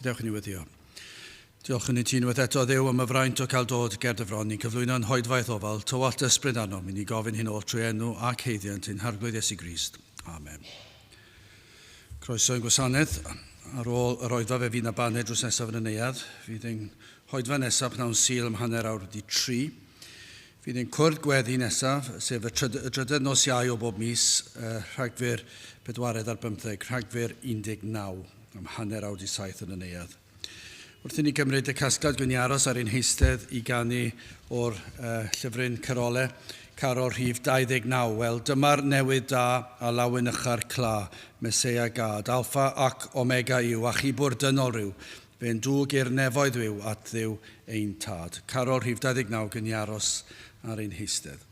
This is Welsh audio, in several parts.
Gadewch i ni weddio. Diolch yn i ti unwaith eto, Dduw, am y fraint o cael dod ger dy fron. Ni'n cyflwyno'n hoedfaeth ofal, tywallt ysbryd arnom, i ni gofyn hyn oll trwy enw ac haeddiant ein Harglwydd Iesu Grist. Amen. Croeso i'n gwasanaeth. Ar ôl yr oedfa fe fydd na baned drws nesaf yn y neuadd. Fydd ein hoedfa nesaf pnawn Sul am 3:30. Fydd ein cwrdd gweddi nesaf, sef y, tryd y drydedd nos Iau o bob mis, uh, Rhagfyr 15, Rhagfyr 19, am 6:30 yn y neuadd. Wrth i ni gymryd y casgliad gwyn i aros ar ein heistedd i ganu o'r uh, llyfryn Carole, Carol rhif 29. Wel, dyma'r newydd da a lawenycha'r cla, Meseia Gad, Alpha ac Omega yw, achubwr dynol rhyw, fe'n dwg i'r nefoedd yw at Dduw ein tad. Carol rhif 29, gyn i aros ar ein heistedd.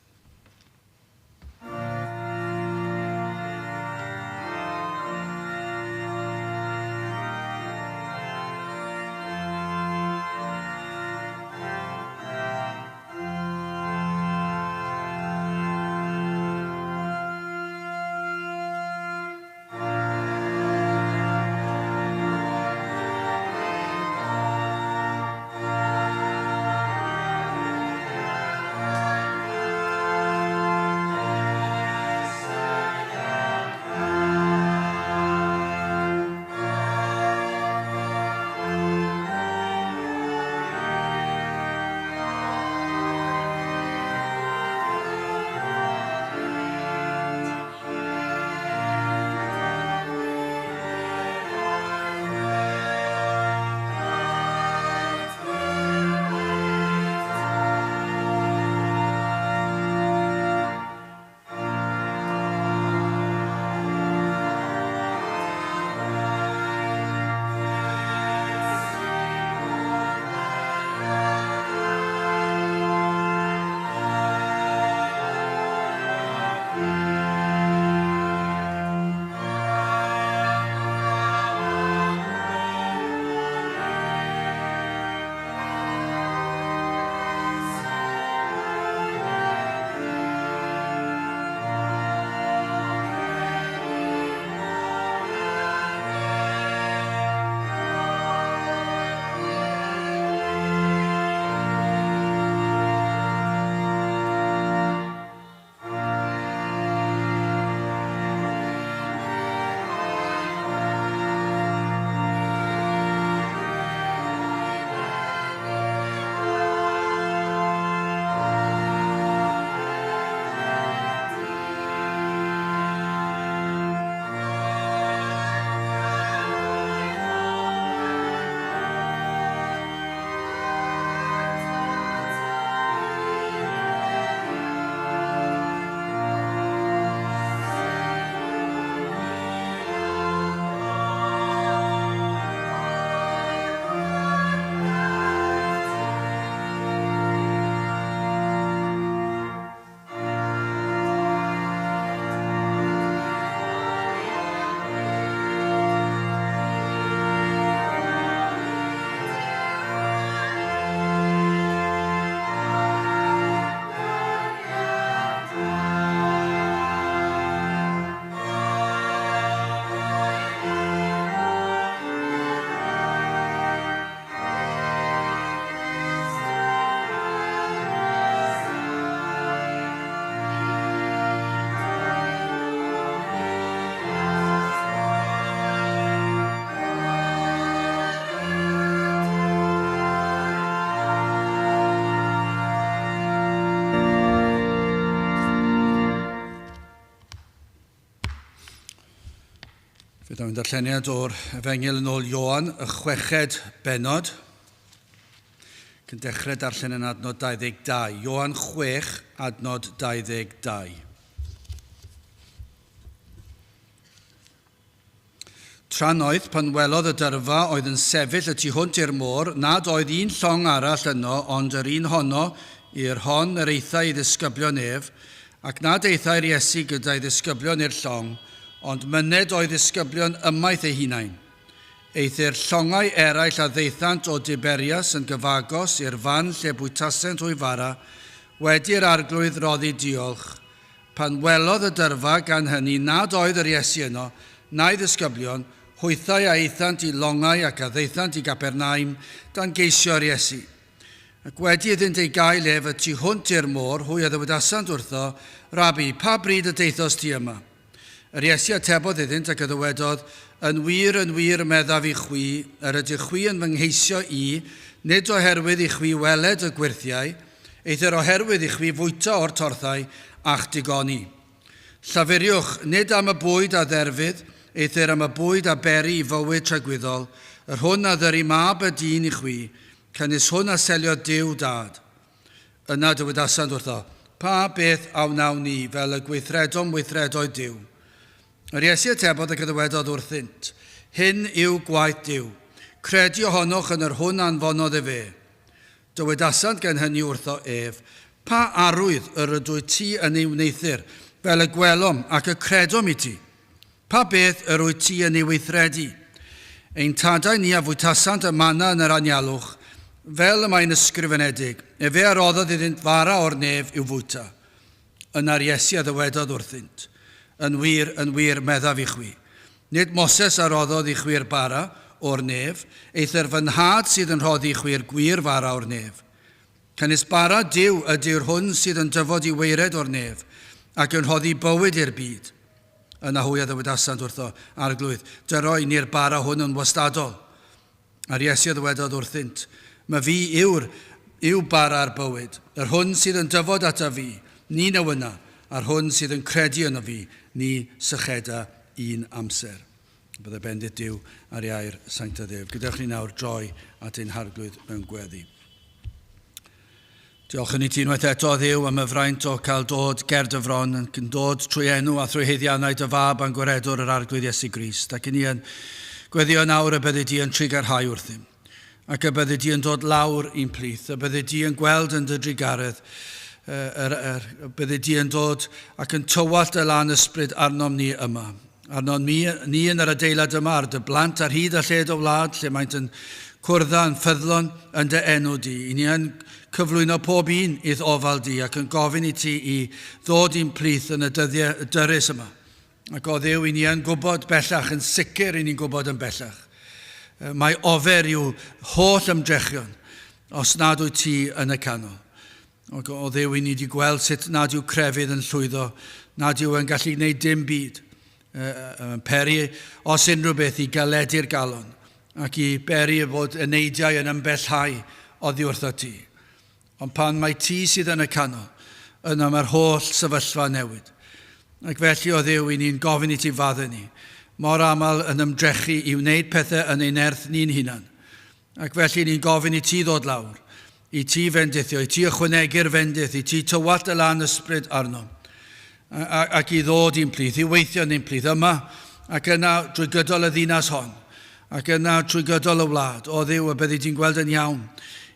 Fe daw'n darlleniad o'r Efengyl yn ôl Ioan, y chweched bennod. Cyn dechrau darllen yn adnod 22. Ioan 6, adnod 22. Trannoeth, pan welodd y dyrfa oedd yn sefyll y tu hwnt i'r môr, nad oedd un llong arall yno ond yr un honno, i'r hon yr aethai ei ddisgyblion ef, ac nad aethai'r Iesu gyda'i ddisgyblion i'r llong, ond myned o'i ddisgyblion ymaith eu hunain. Eithr llongau eraill a ddaethant o Diberias yn gyfagos i'r fan lle bwytasent hwy fara, wedi i'r Arglwydd roddi diolch. Pan welodd y dyrfa gan hynny nad oedd yr Iesu yno, na'i ddisgyblion, Hwythau a aethant i longau ac a ddaethant i Gapernaum dan geisio'r Iesu. Ac wedi iddynt ei gael ef y tu hwnt i'r môr, hwy a ddywedasant wrtho, Rabi, pa bryd y deithos ti yma? Yr Iesu atebodd iddynt ac a ddywedodd, Yn wir, yn wir, meddaf i chwi, yr ydych chwi yn fy ngheisio i, nid oherwydd i chwi weled y gwyrthiau, eithr oherwydd i chwi fwyta o'r torthau a'ch digoni. Llafuriwch, nid am y bwyd a dderfydd, eithr am y bwyd a beri i fywyd tragwyddol, yr hwn a ddyry mab y dyn i chwi, canys hwn a seliodd Duw dad. Yna dywedasant wrtho, Pa beth a wnawn ni fel y gweithredom weithredoedd Duw? Yr Iesu atebodd ac a ddywedodd wrthynt, Hyn yw gwaith Duw, credu ohonoch yn yr hwn anfonodd efe. Dywedasant gan hynny wrtho ef, Pa arwydd yr ydwyt ti yn ei wneuthur, fel y gwelom ac y credom i ti? Pa beth yr wyt ti yn ei weithredu? Ein tadau ni a fwytasant y manna yn yr anialwch, fel y mae'n ysgrifenedig, Efe a roddodd iddynt fara o'r nef i'w fwyta. Yna'r Iesu a ddywedodd wrthynt, Yn wir, yn wir, meddaf i chwi, nid Moses a roddodd i chwi'r bara o'r nef, eithr fy Nhad sydd yn rhoddi i chwi'r gwir fara o'r nef. Canys bara Duw ydyw'r hwn sydd yn dyfod i waered o'r nef, ac yn rhoddi bywyd i'r byd. Yna hwy a ddywedasant wrtho, Arglwydd, dyro i ni'r bara hwn yn wastadol. A'r Iesu a ddywedodd wrthynt, Ma fi yw'r yw bara'r bywyd, yr hwn sydd yn dyfod ata fi, ni newyna, a'r hwn sydd yn credu yno fi, ni sycheda un amser. Bydde bendith Duw ar ei air sanctaidd ef. Gadewch ni nawr droi at ein harglwydd mewn gweddi. Diolch yn i ti unwaith eto, Dduw, am y fraint o cael dod ger dy fron, yn dod trwy enw a thrwy haeddiannau dy fab a'n gwaredwr yr Arglwydd Iesu Grist. Ac i ni yn gweddio nawr y byddi di yn trugarhau wrthym, ac y byddi di yn dod lawr i'n plith, y byddi di yn gweld yn dy drugaredd, y byddi di yn dod ac yn tywallt y lan ysbryd arnom ni yma. Arnon ni, ni yn yr adeilad yma, ar dy blant ar hyd a lled o wlad, lle maent yn cwrdda yn ffyddlon yn dy enw di. I ni yn cyflwyno pob un i'th ofal di ac yn gofyn i ti i ddod i'n plith yn y dyddiau dyrys yma. Ac o Dduw, i ni yn gwybod bellach, yn sicr i ni'n gwybod yn bellach. Mae ofer i'w holl ymdrechion os nad wyt ti yn y canol. O, o Dduw, i ni wedi gweld sut nad yw crefydd yn llwyddo, nad yw yn gallu gwneud dim byd. Peri os unrhyw beth i galedu'r galon ac i beri fod eneidiau yn ymbellhau oddi wrtho ti. Ond pan mae ti sydd yn y canol, yna mae'r holl sefyllfa newid. Ac felly o Dduw, i ni'n gofyn i ti faddau ni, mor aml yn ymdrechu i wneud pethau yn ein nerth ni'n hunan. Ac felly ni'n gofyn i ti ddod lawr, i ti fendithio, i ti ychwanegu'r fendith, i ti tywallt y lan ysbryd arno, ac i ddod i'n plith, i weithio yn ein plith yma, ac yna drwy gydol y ddinas hon, ac yna trwy gydol y wlad, o Dduw, y byddi di'n gweld yn iawn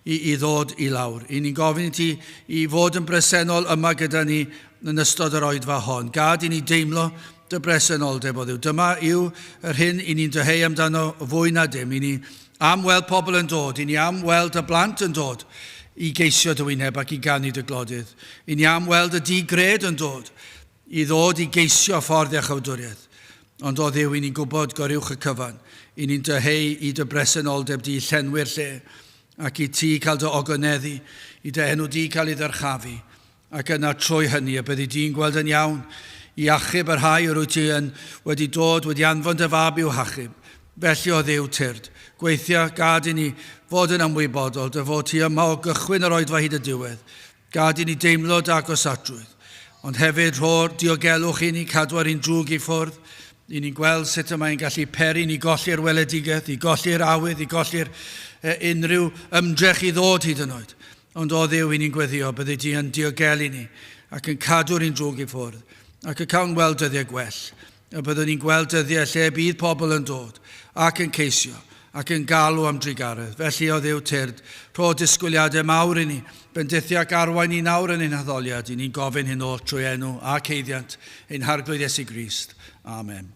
i ddod i lawr. I ni'n gofyn i ti i fod yn bresennol yma gyda ni yn ystod yr oedfa hon. Gad i ni deimlo dy bresenoldeb, o Dduw. Dyma yw yr hyn i ni'n dyheu amdano fwy na dim. I ni am weld pobl yn dod, i ni am weld y blant yn dod i geisio dy wyneb ac i ganu dy glodydd. I ni am weld y di-gred yn dod i ddod i geisio ffordd iachawdwriaeth. Ond o Dduw, i ni'n gwybod goruwch y cyfan, i ni'n dyheu i dy bresenoldeb di llenwi'r lle, ac i ti cael dy ogoneddu, i dy enw di cael ei ddyrchafu, Ac yna trwy hynny y byddi di'n gweld yn iawn i achub y rhai yr wyt ti yn wedi dod, wedi anfon dy fab i'w hachub. Felly o Dduw tyrd, gweithia, gad i ni fod yn ymwybodol dy fod ti yma o gychwyn yr oedfa hyd y diwedd. Gad i ni deimlo dy agosatrwydd. Ond hefyd rho'r diogelwch i ni, cadw ar un drwg i ffwrdd, i ni'n gweld sut y mae'n gallu peri ni golli'r weledigaeth, i golli'r awydd, i golli'r unrhyw ymdrech i ddod hyd yn oed. Ond o Dduw, i ni'n gweddio, byddi di yn diogelu ni ac yn cadw'r un drwg i ffwrdd, ac y cawn weld dyddiau gwell, y byddwn ni'n gweld dyddiau lle bydd pobl yn dod ac yn ceisio ac yn galw am drugaredd. Felly, o Dduw tyrd, rho disgwyliadau mawr i ni, bendithio ac arwain ni nawr yn ein haddoliad, i ni'n gofyn hyn oll trwy enw ac haeddiant ein Harglwydd Iesu Grist. Amen.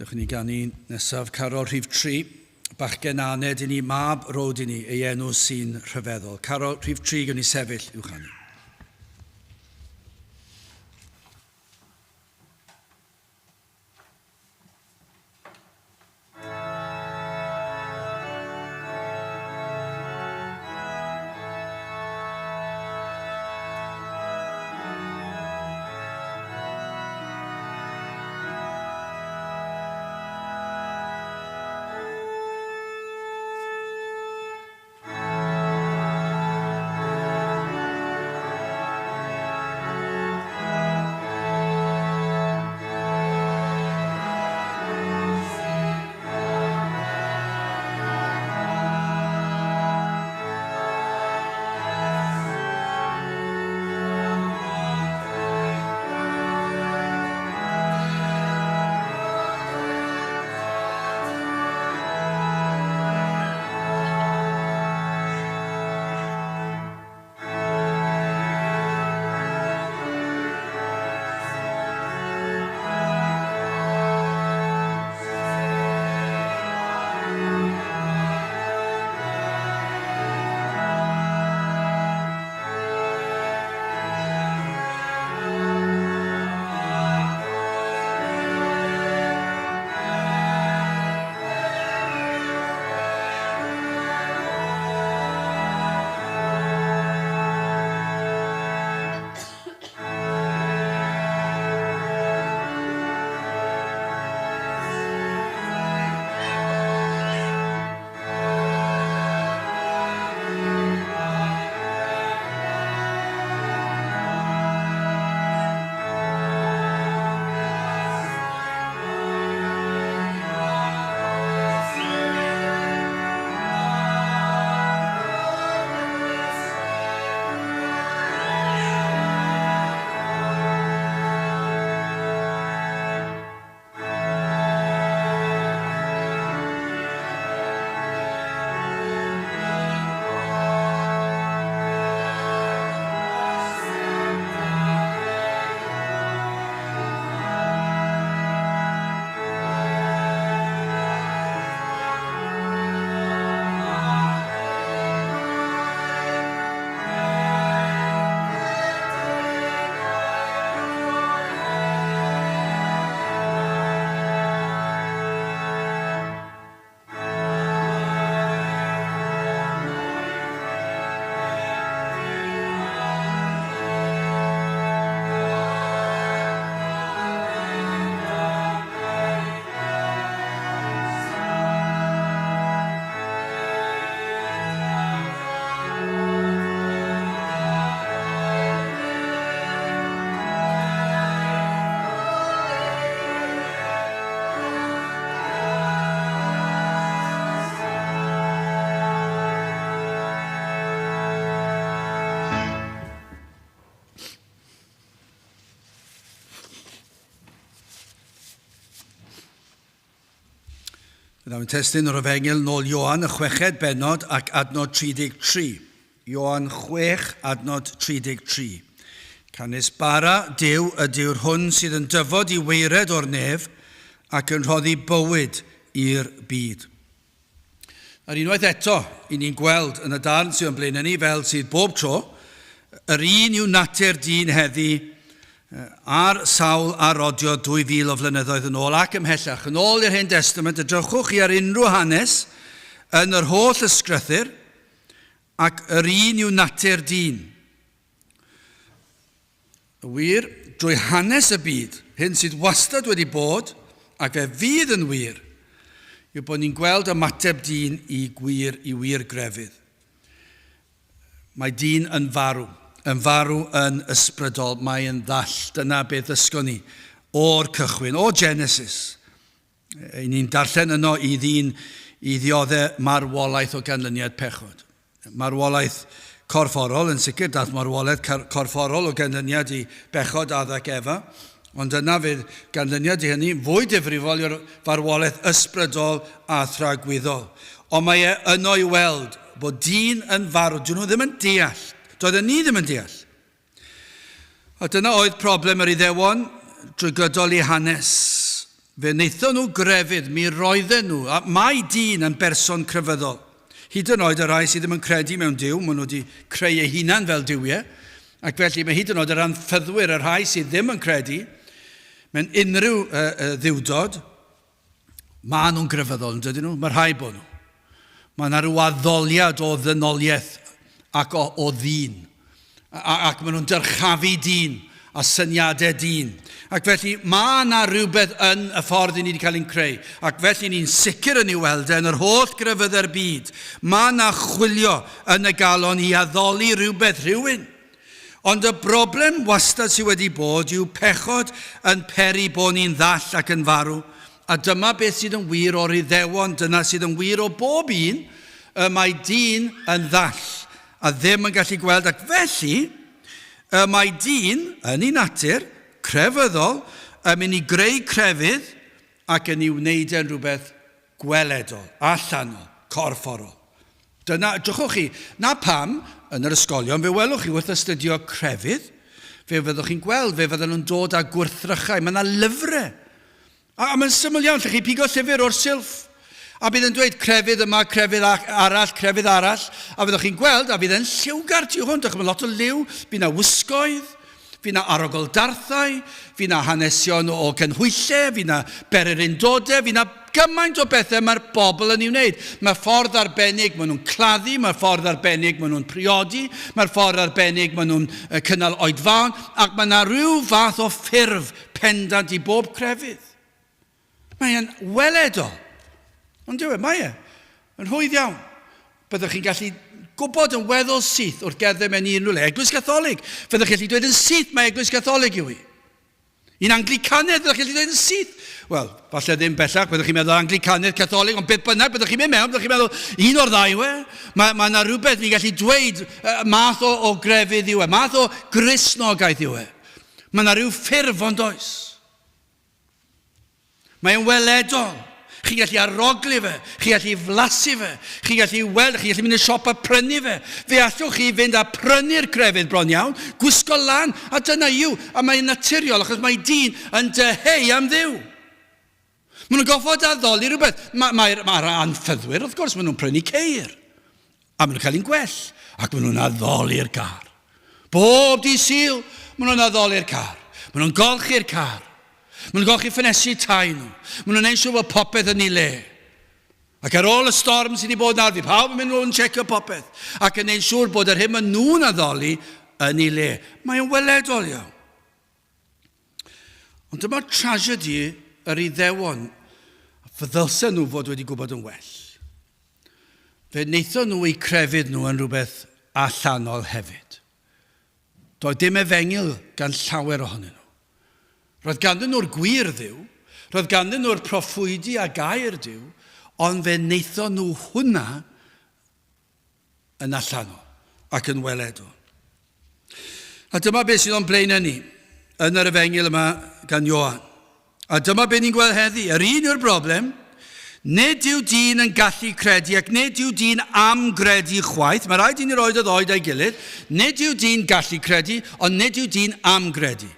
Dewch i ni ganu nesaf carol rhif 3. Bachgen aned i ni, mab rowd i ni, ei enw sy'n rhyfeddol. Carol rhif 3, gwn i sefyll i'w chanu. Byddaf yn testun o'r Efengyl nôl Ioan y chweched bennod ac adnod 33. Ioan 6, adnod 33. Canys bara Duw ydyw'r hwn sydd yn dyfod i waered o'r nef ac yn rhoddi bywyd i'r byd. Ar unwaith eto, i ni'n gweld yn y darn sydd o'n blaenau ni, fel sydd bob tro, yr un yw natur dyn heddi a'r sawl a rodio 2,000 o flynyddoedd yn ôl ac ymhellach. Yn ôl i'r Hen Destament, edrychwch chi ar unrhyw hanes yn yr holl ysgrythur, ac yr un yw natur dyn. Y wir, drwy hanes y byd, hyn sydd wastad wedi bod, ac fe fydd yn wir, yw bod ni'n gweld ymateb dyn i gwir i wir grefydd. Mae dyn yn farw, yn farw yn ysbrydol, mae yn ddall. Dyna beth ddysgon ni o'r cychwyn, o Genesis. I ni'n darllen yno i ddyn i ddiodde marwolaeth o ganlyniad pechod. Marwolaeth corfforol, yn sicr, dath marwolaeth corfforol o ganlyniad i bechod Adda ac Efa, ond yna fydd ganlyniad i hynny fwy difrifol yw'r farwolaeth ysbrydol a thragwyddol. Ond mae e yno i weld bod dyn yn farw. Dyn nhw ddim yn deall. Doedden ni ddim yn deall. A dyna oedd problem yr Iddewon drwy gydol eu hanes. Fe wnaethon nhw grefydd, mi roedden nhw, a mae dyn yn berson crefyddol. Hyd yn oed y rhai sydd ddim yn credu mewn Duw, maen nhw wedi creu eu hunan fel duwiau, ac felly mae hyd yn oed yr anffyddwyr, y rhai sydd ddim yn credu mewn unrhyw dduwdod, maen nhw'n grefyddol, yn dydyn nhw? Mae rhai bod nhw. Mae yna rhyw addoliad o ddynoliaeth ac o, o ddyn. A, ac maen nhw'n dyrchafu dyn a syniadau dyn. Ac felly mae yna rhywbeth yn y ffordd i ni wedi cael ein creu. Ac felly ni'n sicr yn ei weld e yn yr holl grefyddau'r byd. Mae yna chwilio yn y galon i addoli rhywbeth, rhywun. Ond y broblem wastad sydd wedi bod yw pechod yn peri bod ni'n ddall ac yn farw. A dyma beth sydd yn wir o'r Iddewon, dyna sydd yn wir o bob un, y mae dyn yn ddall a ddim yn gallu gweld, ac felly y mae dyn, yn ei natur, crefyddol, yn mynd i greu crefydd ac yn ei wneud e'n rhywbeth gweledol, allanol, corfforol. Dyna, drychwch chi, na pam, yn yr ysgolion, fe welwch chi wrth astudio crefydd, fe fyddwch chi'n gweld, fe fydden nhw'n dod â gwrthrychau, mae yna lyfrau. A, a mae'n syml iawn, lle chi pigo llyfr o'r silff, a bydd yn dweud crefydd yma, crefydd arall, crefydd arall, a fyddwch chi'n gweld, a fydd e'n lliwgar tu hwnt, mae lot o liw, bydd yna wisgoedd, Fydd 'na arogl-darthau, fydd 'na hanesion o ganhwyllau, fydd 'na bererindodau, fydd 'na gymaint o bethau mae'r bobl yn ei wneud. Mae ffordd arbennig maen nhw'n claddu, mae ffordd arbennig maen nhw'n priodi, mae'r ffordd arbennig maen nhw'n cynnal oedfaon, ac mae 'na rhyw fath o ffurf pendant i bob crefydd. Mae e'n weledol. Ond dyw e, mae e. Yn rhwydd iawn. Byddwch chi'n gallu gwybod yn weddol syth wrth gerdded mewn i unrhyw le. Eglwys Gatholig. Fyddwch chi'n gallu dweud yn syth mae Eglwys Gatholig yw hi. Un Anglicanedd, fyddwch chi'n gallu dweud yn syth. Wel, falle ddim bellach, byddwch chi'n meddwl Anglicanedd, Catholig, ond beth bynnag, byddwch chi'n mynd mewn, byddwch chi'n meddwl, un o'r ddau yw e. Mae, mae yna rhywbeth ni'n gallu dweud, math o, o grefydd yw e, math o Gristnogaeth yw e. Mae yna rhyw ffurf ond oes. Mae e'n weledol. Chi'n gallu arogli fe, chi'n gallu flasu fe, chi'n gallu weld, chi'n gallu mynd i'r siop a prynu fe. Fe allwch chi fynd a prynu'r crefydd bron iawn, gwisgo lan, a dyna yw. A mae'n naturiol achos mae dyn yn dyheu am Dduw. Maen nhw'n goffod addoli rhywbeth. Mae'r mae, mae anffyddwyr, wrth gwrs, maen nhw'n prynu ceir. A maen nhw'n cael un gwell, ac maen nhw'n addoli'r car. Bob di Sul, maen nhw'n addoli'r car. Maen nhw'n golchi'r car. Maen nhw'n golchi ffenestri tai nhw. Maen nhw'n neud siŵr bod popeth yn ei le. Ac ar ôl y storm sydd wedi bod nawr, fi pawb yn mynd rownd yn checio popeth. Ac yn neud siŵr bod yr hyn maen nhw'n addoli yn ei le. Mae'n weledol iawn. Ond dyma tragedy yr Iddewon. Fe ddylsen nhw fod wedi gwybod yn well. Fe wnaethon nhw eu crefydd nhw yn rhywbeth allanol hefyd. Doedd dim efengyl gan llawer ohonyn nhw. Roedd ganddyn nhw'r gwir Dduw, roedd ganddyn nhw'r proffwydi a gair Duw, ond fe wnaethon nhw hwnna yn allanol ac yn weledol. A dyma beth sydd o'n blaenau ni yn yr efengyl yma gan Ioan. A dyma beth ni'n gweld heddi. Yr un yw'r broblem. Nid yw dyn yn gallu credu ac nid yw dyn am gredu chwaith. Mae rhaid i ni roed y ddoed a'i gilydd. Nid yw dyn gallu credu, ond nid yw dyn am gredu.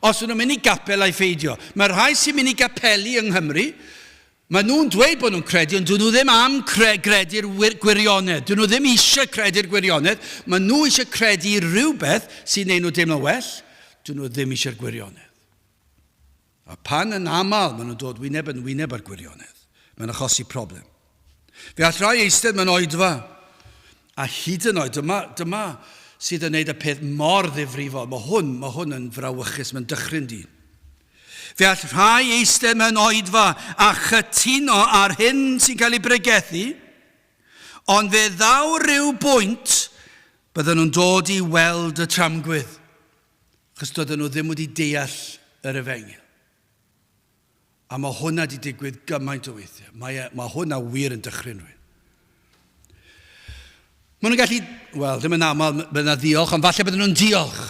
Os ydyn nhw'n mynd i gapel a'i pheidio. Mae rhai sy'n mynd i gapeli yng Nghymru, Maen nhw'n dweud bod nhw'n credu, ond dyn nhw ddim am cre gredu'r gwirionedd. Dyn nhw ddim eisiau credu'r gwirionedd. Maen nhw eisiau credu rhywbeth sy'n neud nhw deimlo'n well. Dyn nhw ddim eisiau'r gwirionedd. A pan yn aml maen nhw'n dod wyneb yn wyneb â'r gwirionedd, mae'n achosi problem. Fe all rhai eistedd mewn oedfa, a hyd yn oed, dyma, dyma sydd yn neud y peth mor ddifrifol. Mae hwn, mae hwn yn frawychus, mae'n dychryn dyn. Fe all rhai eistedd mewn oedfa a chytuno ar hyn sy'n cael ei bregethu, ond fe ddaw rhyw bwynt bydden nhw'n dod i weld y tramgwydd, achos doedden nhw ddim wedi deall yr efengyl. A mae hwnna wedi digwydd gymaint o weithiau. Mae, e, mae hwnna wir yn dychryn rhywun. Maen nhw'n gallu, wel, ddim yn aml, bydd yna ddiolch, ond falle bydden nhw'n diolch.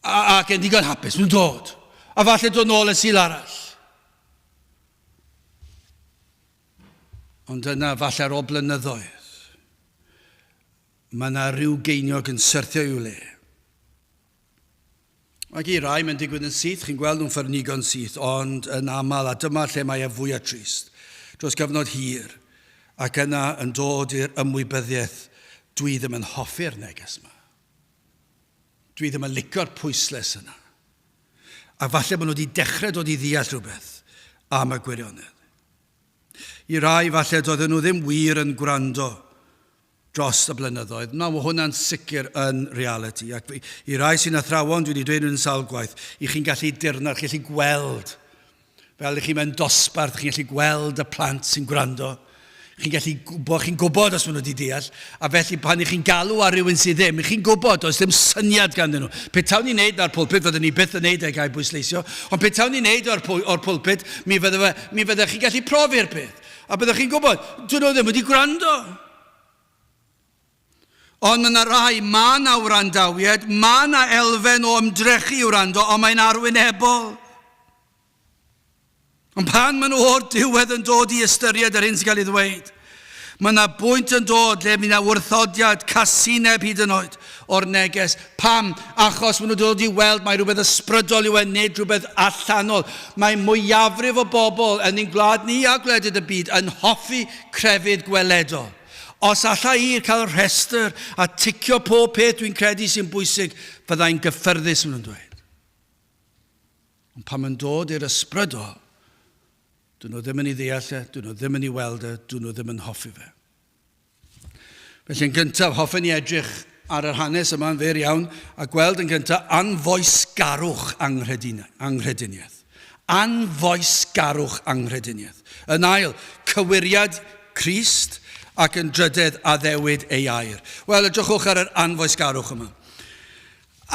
A, ac yn ddigon hapus, nhw'n dod. A falle dod nôl y Sul arall. Ond yna, falle ar ôl blynyddoedd, mae yna rhyw geiniog yn syrthio i'w le. Ac i rai, mae'n digwydd yn syth, chi'n gweld nhw'n ffyrnigo'n syth, ond yn aml, a dyma lle mae e fwyaf trist, dros gyfnod hir, ac yna yn dod i'r ymwybyddiaeth, dwi ddim yn hoffi'r neges yma. Dwi ddim yn licio'r pwysles yna. A falle bod nhw wedi dechrau dod i ddeall rhywbeth am y gwirionedd. I rai, falle doedden nhw ddim wir yn gwrando dros y blynyddoedd. Na, mae hwnna'n sicr yn realiti. Ac i rai sy'n athrawon, dwi wedi dweud yn sawl gwaith, i chi'n gallu dirnad, chi'n gallu gweld. Fel i chi mewn dosbarth, chi'n gallu gweld y plant sy'n gwrando. Chi'n gallu gwybod, chi'n gwybod os maen nhw wedi deall. A felly pan i chi'n galw ar rywun sydd ddim, chi'n gwybod, does ddim syniad ganddyn nhw. Pe tawn ni'n neud na'r pulpit, fyddwn ni byth yn neud e gael bwysleisio, ond pe tawn ni'n neud o'r, or pulpit, mi fydde, fe, mi fydde chi'n gallu profi'r peth. A byddwch chi'n gwybod, dyn nhw ddim wedi gwrando. Ond mae yna rai, mae yna wrandawiad, mae yna elfen o ymdrechu i wrando, ond mae'n arwynebol. Ond pan maen nhw o'r diwedd yn dod i ystyried yr hyn sy'n cael ei ddweud, mae yna bwynt yn dod lle mae yna wrthodiad, casineb hyd yn oed o'r neges. Pam? Achos maen nhw'n dod i weld mae rhywbeth ysbrydol yw e, nid rhywbeth allanol. Mae mwyafrif o bobl yn ein gwlad ni a gwledydd y byd yn hoffi crefydd gweledol. Os alla i cael rhestr a ticio pob peth dwi'n credu sy'n bwysig, fyddai'n gyffyrddus, maen nhw'n dweud. Ond pan mae'n dod i'r ysbrydol, dyn nhw ddim yn ei ddeall e, dyn nhw ddim yn ei weld e, dyn nhw ddim yn hoffi fe. Felly yn gyntaf, hoffen ni edrych ar yr hanes yma yn fyr iawn a gweld yn gyntaf anfoesgarwch anghrediniaeth. Anfoesgarwch anghrediniaeth. Yn ail, cywiriad Crist ac yn drydedd addewid ei air. Wel, edrychwch ar yr anfoesgarwch yma.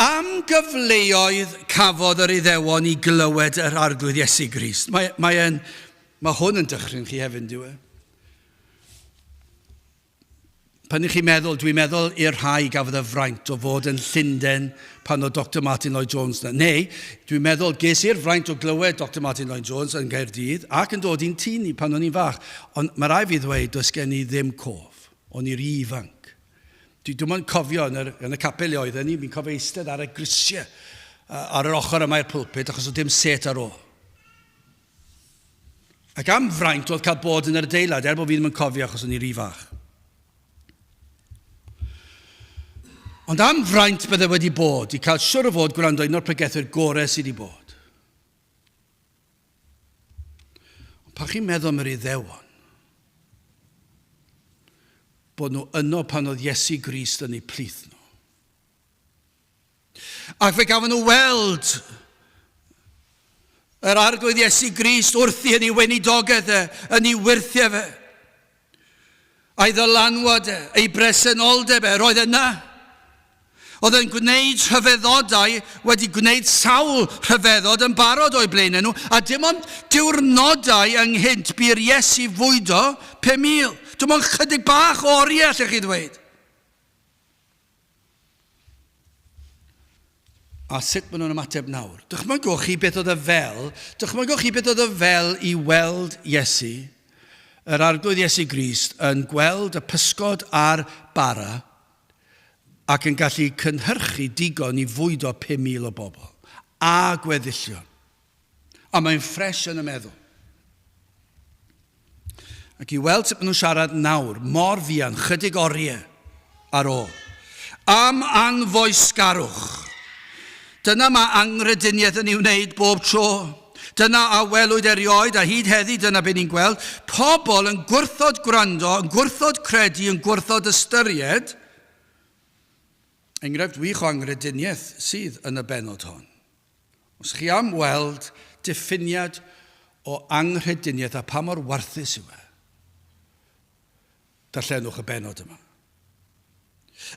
Am gyfleoedd cafodd yr Iddewon i glywed yr Arglwydd Iesu Grist. Mae, mae, en, mae hwn yn dychryn chi hefyd, dyw e? Pan ych chi'n meddwl, dwi'n meddwl i'r rhai gafodd y fraint o fod yn Llundain pan oedd Dr Martin Lloyd Jones na. Neu, dwi'n meddwl, ges i'r fraint o glywed Dr Martin Lloyd Jones yn Gaerdydd ac yn dod i'n tŷ ni pan o'n i'n fach. Ond mae rai fi ddweud, does gen i ddim cof. O'n i'r ifanc. Dwi dwi'm yn cofio yn, yr, yn y capel le oedden ni, fi'n cofio eistedd ar y grisiau ar yr ochr yma i'r pulpit achos oedd dim set ar ôl. Ac am fraint oedd cael bod yn yr adeilad, er bod fi ddim yn cofio achos o'n i rhy fach. Ond am fraint bydde wedi bod i cael siwr o fod gwrando un o'r pregethwyr gorau sydd wedi bod. Ond pan chi'n meddwl am yr Iddewon, bod nhw yno pan oedd Iesu Grist yn eu plith nhw. Ac fe gafon nhw weld yr arglwydd Iesu Grist wrthi yn ei weinidogaeth e, yn ei wyrthiau fe. A'i ddylanwad e, ei bresenoldeb e, roedd yna. Oedd yn gwneud rhyfeddodau, wedi gwneud sawl rhyfeddod yn barod o'i blaenau nhw, a dim ond diwrnodau ynghynt bu'r Iesu fwydo 5,000. Dim ond chydig bach o oriau, allech chi ddweud. A sut maen nhw'n ymateb nawr? Dychmygwch chi beth oedd y fel, dychmygwch chi beth oedd y fel i weld Iesu, yr Arglwydd Iesu Grist, yn gweld y pysgod a'r bara ac yn gallu cynhyrchu digon i fwydo 5,000 o bobl, a gweddillion. A mae'n ffres yn y meddwl. Ac i weld sut maen nhw'n siarad nawr, mor fuan, chydig oriau ar ôl. Am anfoesgarwch. Dyna mae anghrediniaeth yn ei wneud bob tro. Dyna a welwyd erioed, a hyd heddi dyna be ni'n gweld. Pobl yn gwrthod gwrando, yn gwrthod credu, yn gwrthod ystyried. Enghraifft wych o anghrediniaeth sydd yn y bennod hon. Os chi am weld diffiniad o anghrediniaeth a pa mor warthus yw e, darllenwch y bennod yma.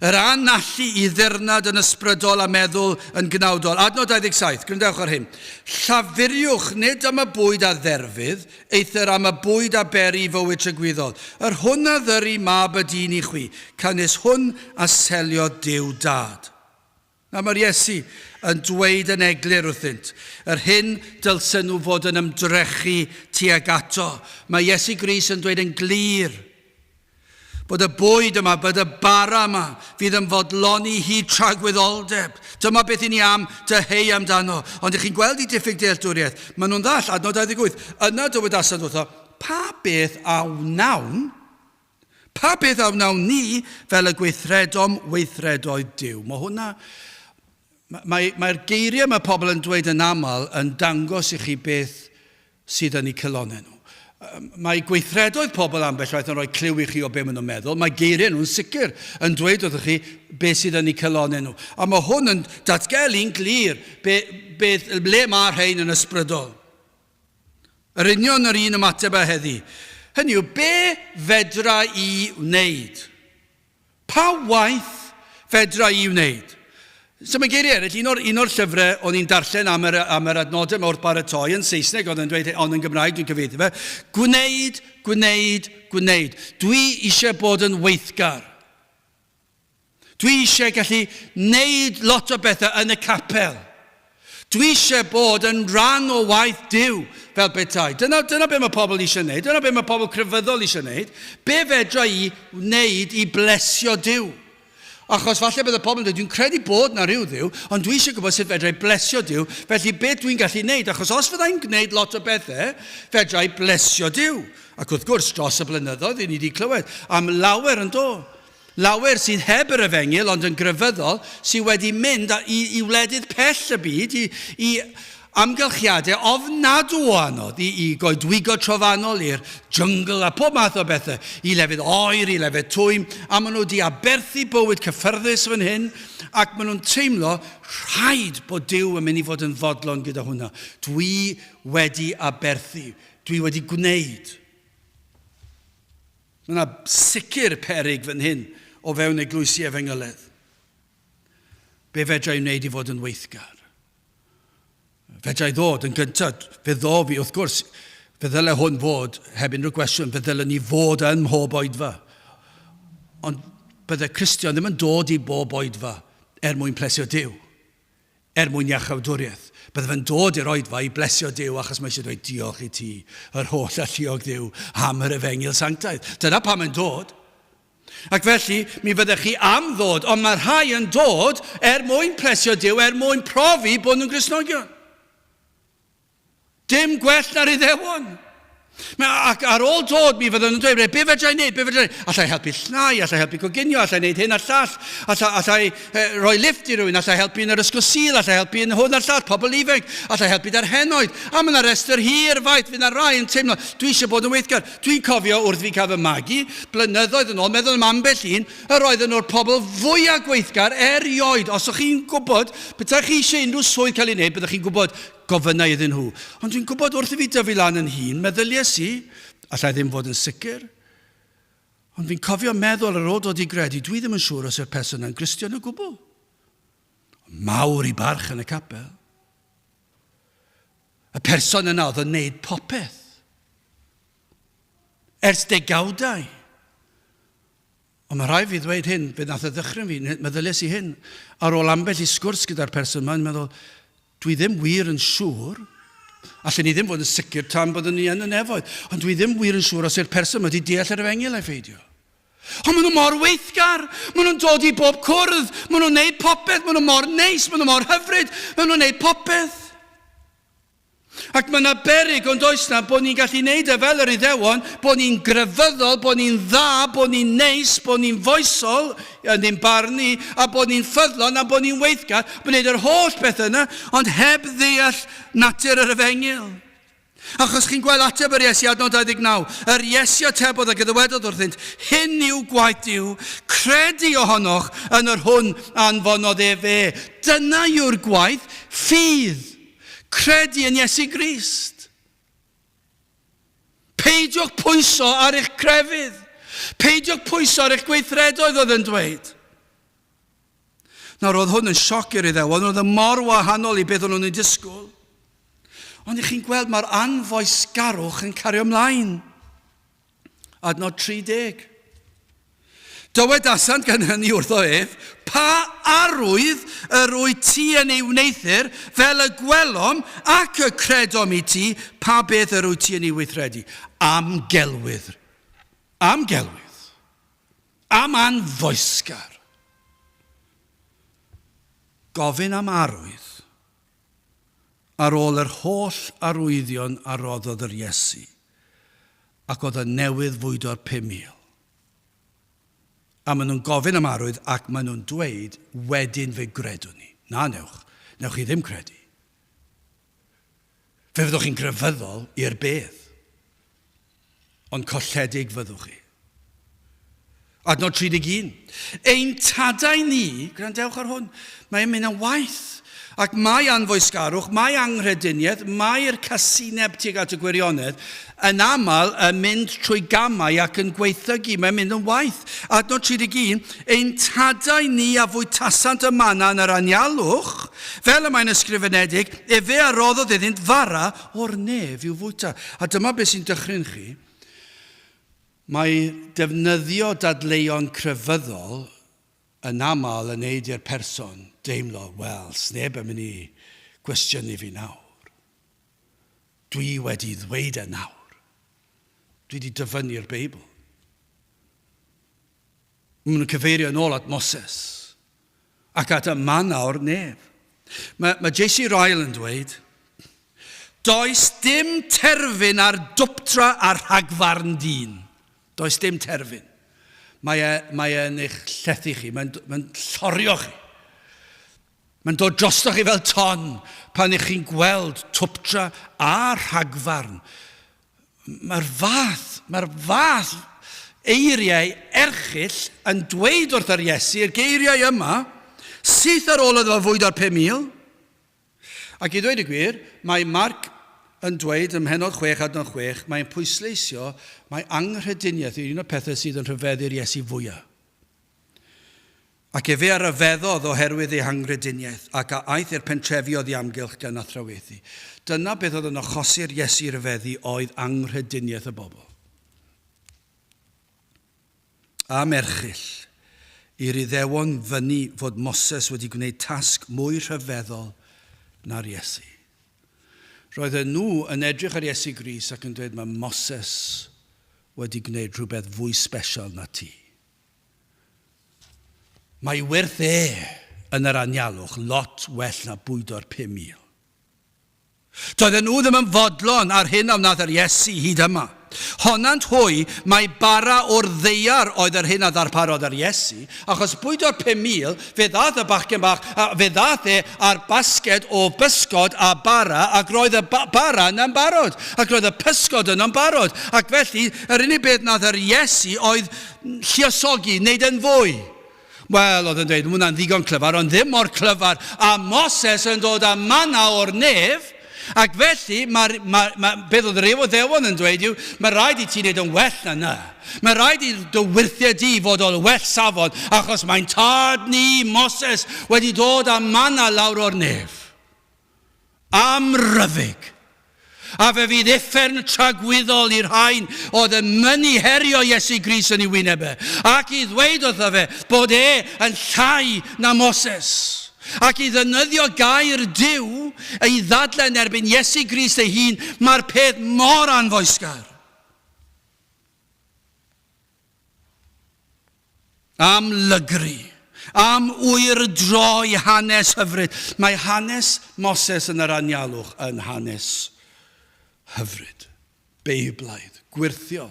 Yr anallu i ddirnad yn ysbrydol a meddwl yn gnawdol. Adnod 27, gwrandewch ar hyn. Llafuriwch nid am y bwyd a dderfydd, eithr am y bwyd a beri i fywyd tragwyddol. Yr hwn a ddyry mab y dyn i chwi, canys hwn a seliodd Duw dad. Na, mae'r Iesu yn dweud yn eglur wrthynt yr hyn dylsen nhw fod yn ymdrechu tuag ato. Mae Iesu Grist yn dweud yn glir. Bod y bwyd yma, bod y bara yma, fydd yn fodloni hyd tragwyddoldeb. Dyma beth i ni am dyheu amdano. Ond ych chi'n gweld i diffyg dealltwriaeth. Maen nhw'n ddall, adnod 28. Yna dywedasant wrtho, pa beth a wnawn? Pa beth a wnawn ni fel y gweithredom weithredoedd Duw? Mae hwnna... Mae'r mae, mae geiriau mae pobl yn dweud yn aml yn dangos i chi beth sydd yn eu calonnau nhw. Mae gweithredoedd pobl ambell waith yn rhoi cliw i chi o be maen nhw'n meddwl. Mae geiriau nhw'n sicr yn dweud wrthych chi beth sydd yn eu calonnau nhw. A mae hwn yn datgelu'n glir be, beth, ble mae rhain yn ysbrydol. Yr union yr un ymateb â heddi. Hynny yw, be fedra i wneud? Pa waith fedra i wneud? So mae geiriau eraill, un o'r, un o'r llyfrau o'n i'n darllen am yr, am yr adnodau yma wrth baratoi yn Saesneg, oedd yn dweud, ond yn Gymraeg dwi'n cyfieithu fe, gwneud, gwneud, gwneud. Dwi eisiau bod yn weithgar. Dwi eisiau gallu wneud lot o bethau yn y capel. Dwi eisiau bod yn rhan o waith Duw fel petai. Dyna, dyna be mae pobl eisiau wneud. Dyna be mae pobl crefyddol eisiau wneud. Be fedra i wneud i blesio Duw? Achos falle bydd y pobl yn dweud, dwi'n credu bod na rhyw Dduw, ond dwi eisiau gwybod sut fedra i blesio Duw, felly be dwi'n gallu wneud? Achos os fyddai'n gwneud lot o bethau, fedra i blesio Duw. Ac wrth gwrs, dros y blynyddoedd, ni wedi clywed am lawer yn do. Lawer sydd heb yr efengyl ond yn grefyddol sydd wedi mynd i, i wledydd pell y byd, i, i amgylchiadau ofnadw o anodd, i, i goedwigo trofannol, i'r jyngl a pob math o bethau, i lefydd oer, i lefydd twym, a maen nhw wedi aberthu bywyd cyffyrddus fan hyn, ac maen nhw'n teimlo rhaid bod Duw yn mynd i fod yn fodlon gyda hwnna. Dwi wedi aberthu, dwi wedi gwneud. Mae yna sicr peryg fan hyn o fewn eglwysi efengyledd. Be fedra i wneud i fod yn weithgar? Fedra i ddod yn gyntaf, fe ddof i, wrth gwrs, fe ddyle hwn fod, heb unrhyw gwestiwn, fe ddylen ni fod yn mhob oedfa. Ond bydde Cristion ddim yn dod i bob oedfa er mwyn plesio Duw. Er mwyn iachawdwriaeth. Byddaf yn dod i'r oedfa i blesio Duw achos mae eisiau dweud diolch i ti, yr holl alluog Dduw, am yr efengyl sanctaidd. Dyna pam mae'n dod. Ac felly, mi fyddech chi am ddod, ond mae rhai yn dod er mwyn plesio Duw, er mwyn profi bod nhw'n Gristnogion. Dim gwell na'r Iddewon. Ac ar ôl dod, mi fydden nhw'n dweud, be fedra i wneud, be fedra i wneud? Alla i helpu llnau, alla i helpu coginio, alla i wneud hyn a'r llall, alla, alla i eh, roi lift i rywun, alla i helpu yn yr ysgol Sul, alla i helpu yn hwn a'r llall, pobl ifanc, alla i helpu da'r henoed. A mae yna restr hir faith, fydd yna rai yn teimlo, dwi eisiau bod yn weithgar. Dwi'n cofio wrth fi cael fy magu, blynyddoedd yn ôl, meddwl am ambell un, yr oedden nhw'r pobl fwyaf gweithgar erioed. Os o'ch chi'n gwybod, petai chi eisiau unrhyw swydd cael ei wneud, byddech chi'n gwybod Gofynna iddyn nhw. Ond dwi'n gwybod wrth i fi dyfu lan yn hun, meddylies i, allai ddim fod yn sicr, ond fi'n cofio meddwl ar ôl dod i gredu, dwi ddim yn siŵr os yw'r person yna'n Gristion o gwbl. Mawr i barch yn y capel. Y person yna oedd yn neud popeth. Ers degawdau. Ond mae rhaid fi ddweud hyn, fe nath e ddychryn fi, meddyliais i hyn, ar ôl ambell i sgwrs gyda'r person yma, yn meddwl, dwi ddim wir yn siŵr, allen ni ddim fod yn sicr tan byddwn ni yn y nefoedd, ond dwi ddim wir yn siŵr os yw'r person yma wedi deall yr efengyl ai pheidio. Ond maen nhw mor weithgar, maen nhw'n dod i bob cwrdd, maen nhw'n neud popeth, maen nhw mor neis, maen nhw mor hyfryd, maen nhw'n neud popeth. Ac mae yna beryg, ond oes na, bod ni'n gallu neud e fel yr Iddewon, bod ni'n grefyddol, bod ni'n dda, bod ni'n neis, bod ni'n foesol yn ein barn ni, a bod ni'n ffyddlon, a bod ni'n weithgar, bod ni'n neud yr holl bethau yna, ond heb ddeall natur yr efengyl. Achos chi'n gweld ateb yr Iesu, adnod 29. Yr Iesu atebodd ac y ddywedodd wrthynt, hyn yw gwaith Duw, credu ohonoch yn yr hwn anfonodd efe. Dyna yw'r gwaith, ffydd. Credu yn Iesu Grist. Peidiwch pwyso ar eich crefydd. Peidiwch pwyso ar eich gweithredoedd, oedd yn dweud. Nawr, oedd hwn yn sioc i'r Iddewon, oedd yn mor wahanol i beth o'n nhw'n ei disgwyl. Ond i chi'n gweld, mae'r anfoesgarwch yn cario ymlaen. Adnod 30. Dywedasant gan hynny wrtho ef, Pa arwydd yr wyt ti yn ei wneuthur, fel y gwelom ac y credom i ti, pa beth yr wyt ti yn ei weithredu? Am gelwydd. Am gelwydd. Am anfoesgar. Gofyn am arwydd ar ôl yr holl arwyddion a roddodd yr Iesu, ac oedd yn newydd fwydo'r 5,000. A maen nhw'n gofyn am arwydd ac maen nhw'n dweud, wedyn fe gredwn ni. Na, newch. Newch chi ddim credu. Fe fyddwch chi'n grefyddol i'r bedd. Ond colledig fyddwch chi. Adnod 31. Ein tadau ni, gwrandewch ar hwn, mae'n mynd yn waith. Ac mae anfoesgarwch, mae anghrediniaeth, mae'r casineb tuag at y gwirionedd yn aml yn mynd trwy gamau ac yn gweithygu, mae'n mynd yn waith. Adnod 31, ein tadau ni a fwytasant y mana yn yr anialwch, fel y mae'n ysgrifenedig, efe a roddodd iddynt fara o'r nef i'w fwyta. A dyma beth sy'n dychryn chi. Mae defnyddio dadleuon crefyddol yn aml yn neud i'r person deimlo, wel, sneb yn mynd i gwestiynu fi nawr. Dwi wedi ddweud e nawr. Dwi wedi dyfynnu'r Beibl. Maen nhw'n cyfeirio yn ôl at Moses ac at y manna o'r nef. Mae, mae J.C. Ryle yn dweud, does dim terfyn ar dwptra a rhagfarn dyn. Does dim terfyn. Mae e, mae e'n eich llethu chi, mae'n mae llorio chi. Mae'n dod drostoch chi fel ton pan ych chi'n gweld twptra a rhagfarn. Mae'r fath, mae'r fath eiriau erchyll yn dweud wrth yr Iesu, y geiriau yma, syth ar ôl iddo fo fwydo'r 5,000. Ac i ddweud y gwir, mae Marc yn dweud ym mhennod 6 adnod 6, mae'n pwysleisio mae anghrediniaeth yw un o'r pethau sydd yn rhyfeddu'r Iesu fwyaf. Ac efe a ryfeddodd oherwydd ei hanghrediniaeth, ac a aeth i'r pentrefi oddi amgylch gan athrawiaethu. Dyna beth oedd yn achosi'r Iesu ryfeddu oedd anghrediniaeth y bobl. Am erchyll, i'r Iddewon fynnu fod Moses wedi gwneud tasg mwy rhyfeddol na'r Iesu. Roedden nhw yn edrych ar Iesu Grist ac yn dweud mae Moses wedi gwneud rhywbeth fwy sbesial na ti. Mae wyrth e yn yr anialwch lot well na bwydo'r 5,000. Doedden nhw ddim yn fodlon ar hyn a wnaeth yr Iesu hyd yma. Honant hwy mai bara o'r ddaear oedd yr hyn a ddarparodd yr Iesu, achos bwydo'r 5,000, fe ddaeth y bachgen bach, a fe ddaeth e â'r basged o bysgod a bara, ac roedd y ba bara yna'n barod, ac roedd y pysgod yno'n barod. Ac felly, yr unig beth nath yr Iesu oedd lluosogi, wneud e'n fwy. Wel, oedd yn dweud, mae hwnna'n ddigon clyfar, ond ddim mor clyfar a Moses yn dod â manna o'r nef, ac felly, mae'r, mae, mae, beth oedd yr Iddewon yn dweud yw, mae rhaid i ti wneud yn well na na. Mae rhaid i dy wyrthiau di fod o well safon, achos mae'n tad ni, Moses, wedi dod â manna lawr o'r nef. Am ryfyg! A fe fydd uffern tragwyddol i'r rhain oedd yn mynnu herio Iesu Grist yn ei wyneb e, ac i ddweud wrtho fe bod e yn llai na Moses, ac i ddefnyddio gair Duw i ddadlau yn erbyn Iesu Grist ei hun, mae'r peth mor anfoesgar. Am lygru, am wyrdroi hanes hyfryd. Mae hanes Moses yn yr anialwch yn hanes hyfryd, Beiblaidd, gwyrthiol.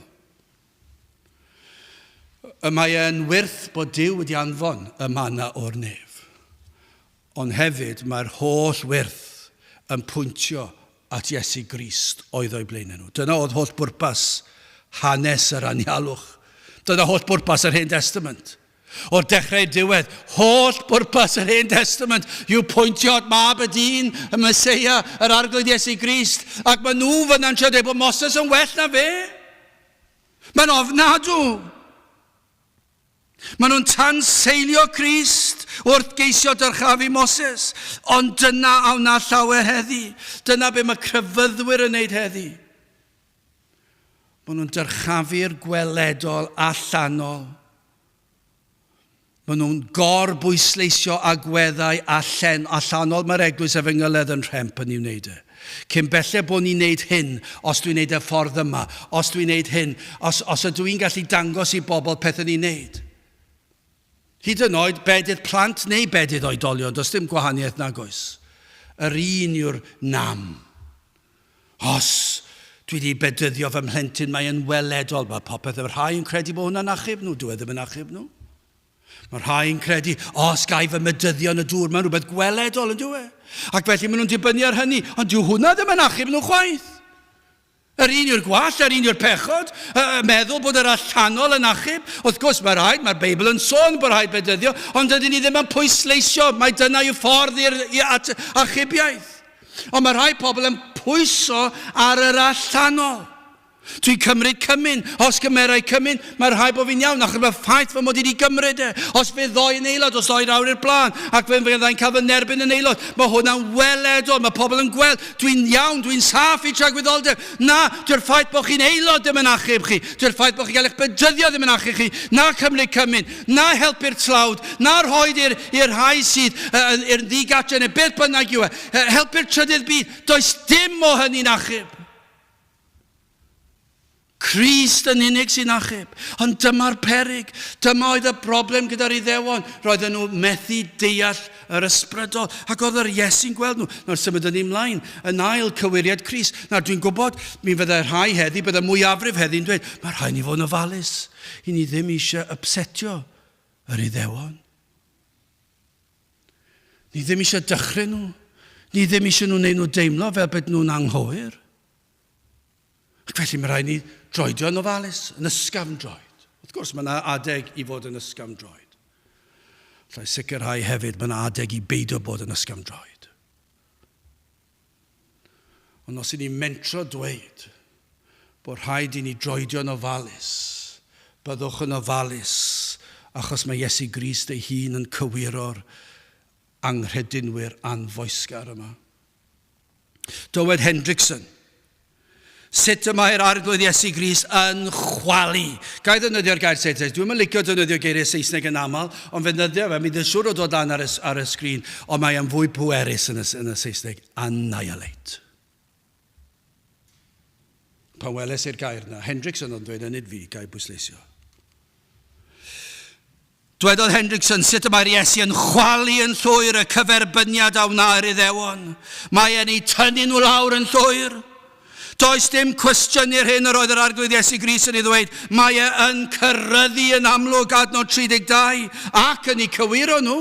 Y mae e'n wyrth bod Duw wedi anfon y mana o'r nef. Ond hefyd mae'r holl wyrth yn pwyntio at Iesu Grist oedd o'u blaenau nhw. Dyna oedd holl bwrpas hanes yr anialwch. Dyna holl bwrpas yr Hen Testament. O'r dechrau i'r diwedd, holl bwrpas yr Hen Testament yw pwyntio at Mab y Dyn, y Meseia, yr Arglwydd Iesu Grist. Ac maen nhw fyna'n trio dweud bod Moses yn well na fe. Mae'n ofnadw. Maen nhw'n tanseilio Crist wrth geisio dyrchafu Moses. Ond dyna a wna llawer heddi. Dyna be mae crefyddwyr yn wneud heddi. Maen nhw'n dyrchafu'r gweledol allanol. Maen nhw'n gorbwysleisio agweddau allen, allanol. Mae'r eglwys efengyledd yn rhemp yn ei wneud e. Cyn belled bod ni'n neud hyn, os dwi'n neud y ffordd yma, os dwi'n neud hyn, os, os ydw i'n gallu dangos i bobl pethau ni'n neud. Hyd yn oed bedydd plant neu bedydd oedolion, does dim gwahaniaeth nag oes. Yr un yw'r nam. Os dwi wedi bedyddio fy mhlentyn, mae yn weledol. Mae popeth, y rhai yn credu bod hwnna'n achub nhw, dyw e ddim yn achub nhw. Mae rhai yn credu, os gai fy medyddio yn y dŵr, mae'n rhywbeth gweledol yn dyw e. Ac felly maen nhw'n dibynnu ar hynny, ond dyw hwnna ddim yn achub nhw chwaith. Yr un yw'r gwall, yr un yw'r pechod, y meddwl bod yr allanol yn achub. Wrth gwrs, mae rhaid, mae'r Beibl yn sôn bod rhaid bedyddio, ond dydyn ni ddim yn pwysleisio mai dyna yw ffordd i'r, i at achubiaeth. Ond mae rhai pobl yn pwyso ar yr allanol. Dwi'n cymryd cymun. Os gymerai cymun, mae rhaid bod fi'n iawn, achos mae'r ffaith fy mod i wedi gymryd e. Os fe ddoi yn aelod, os ddoi lawr i'r blaen, ac fe fyddai'n cael fy nerbyn yn aelod, mae hwnna'n weledol, mae pobl yn gweld, dwi'n iawn, dwi'n saff i tragwyddoldeb. Na, dyw'r ffaith bod chi'n aelod ddim yn achub chi. Dyw'r ffaith bod chi'n cael eich bedyddio ddim yn achub chi. Na cymryd cymun, na helpu'r tlawd, na rhoi i'r i'r rhai sydd i'r ddigartre neu beth bynnag yw e. Helpu'r trydydd byd, does dim o hynny'n achub. Crist yn unig sy'n achub. Ond dyma'r peryg. Dyma oedd y broblem gyda'r Iddewon. Roedden nhw methu deall yr ysbrydol. Ac oedd yr Iesu'n gweld nhw. Nawr symudwn ni ymlaen. Yn ail, cywiriad Crist. Nawr dwi'n gwybod, mi fyddai rhai heddi, byddai mwyafrif heddi'n dweud, mae rhaid ni fod yn ofalus. I ni ddim eisiau ypsetio yr Iddewon. Ni ddim eisiau dychryn nhw. Ni ddim eisiau nhw wneud nhw deimlo fel bod nhw'n anghywir. Ac felly mae rhaid ni droedio yn ofalus, yn ysgafn droed. Wrth gwrs, mae yna adeg i fod yn ysgafn droed. Allai sicrhau hefyd, mae yna adeg i beidio bod yn ysgafn droed. Ond os i ni mentro dweud bod rhaid i ni droedio yn ofalus, byddwch yn ofalus, achos mae Iesu Grist ei hun yn cywiro'r anghredinwyr anfoesgar yma. Dywed Hendrickson, sut y mae'r Arglwydd Iesu Grist yn chwalu. Ga i ddefnyddio'r gair Saesneg? Dwi'm yn licio defnyddio geiriau Saesneg yn aml, ond fe ddefnyddio fe, mi fydd yn siŵr o dod lan ar y, ar y sgrin, ond mae e'n fwy pwerus yn y, yn y Saesneg. Annihilate. Pan weles i'r gair yna, Hendrickson oedd yn dweud, nid fi, ga i bwysleisio. Dwedodd Hendrickson sut y mae'r Iesu yn chwalu yn llwyr y cyferbyniad a wna'r Iddewon. Mae e'n eu tynnu nhw lawr yn llwyr. Does dim cwestiynu'r hyn yr oedd yr Arglwydd Iesu Grist yn ei ddweud. Mae e yn cyryddu yn amlwg adnod 32 ac yn eu cywiro nhw,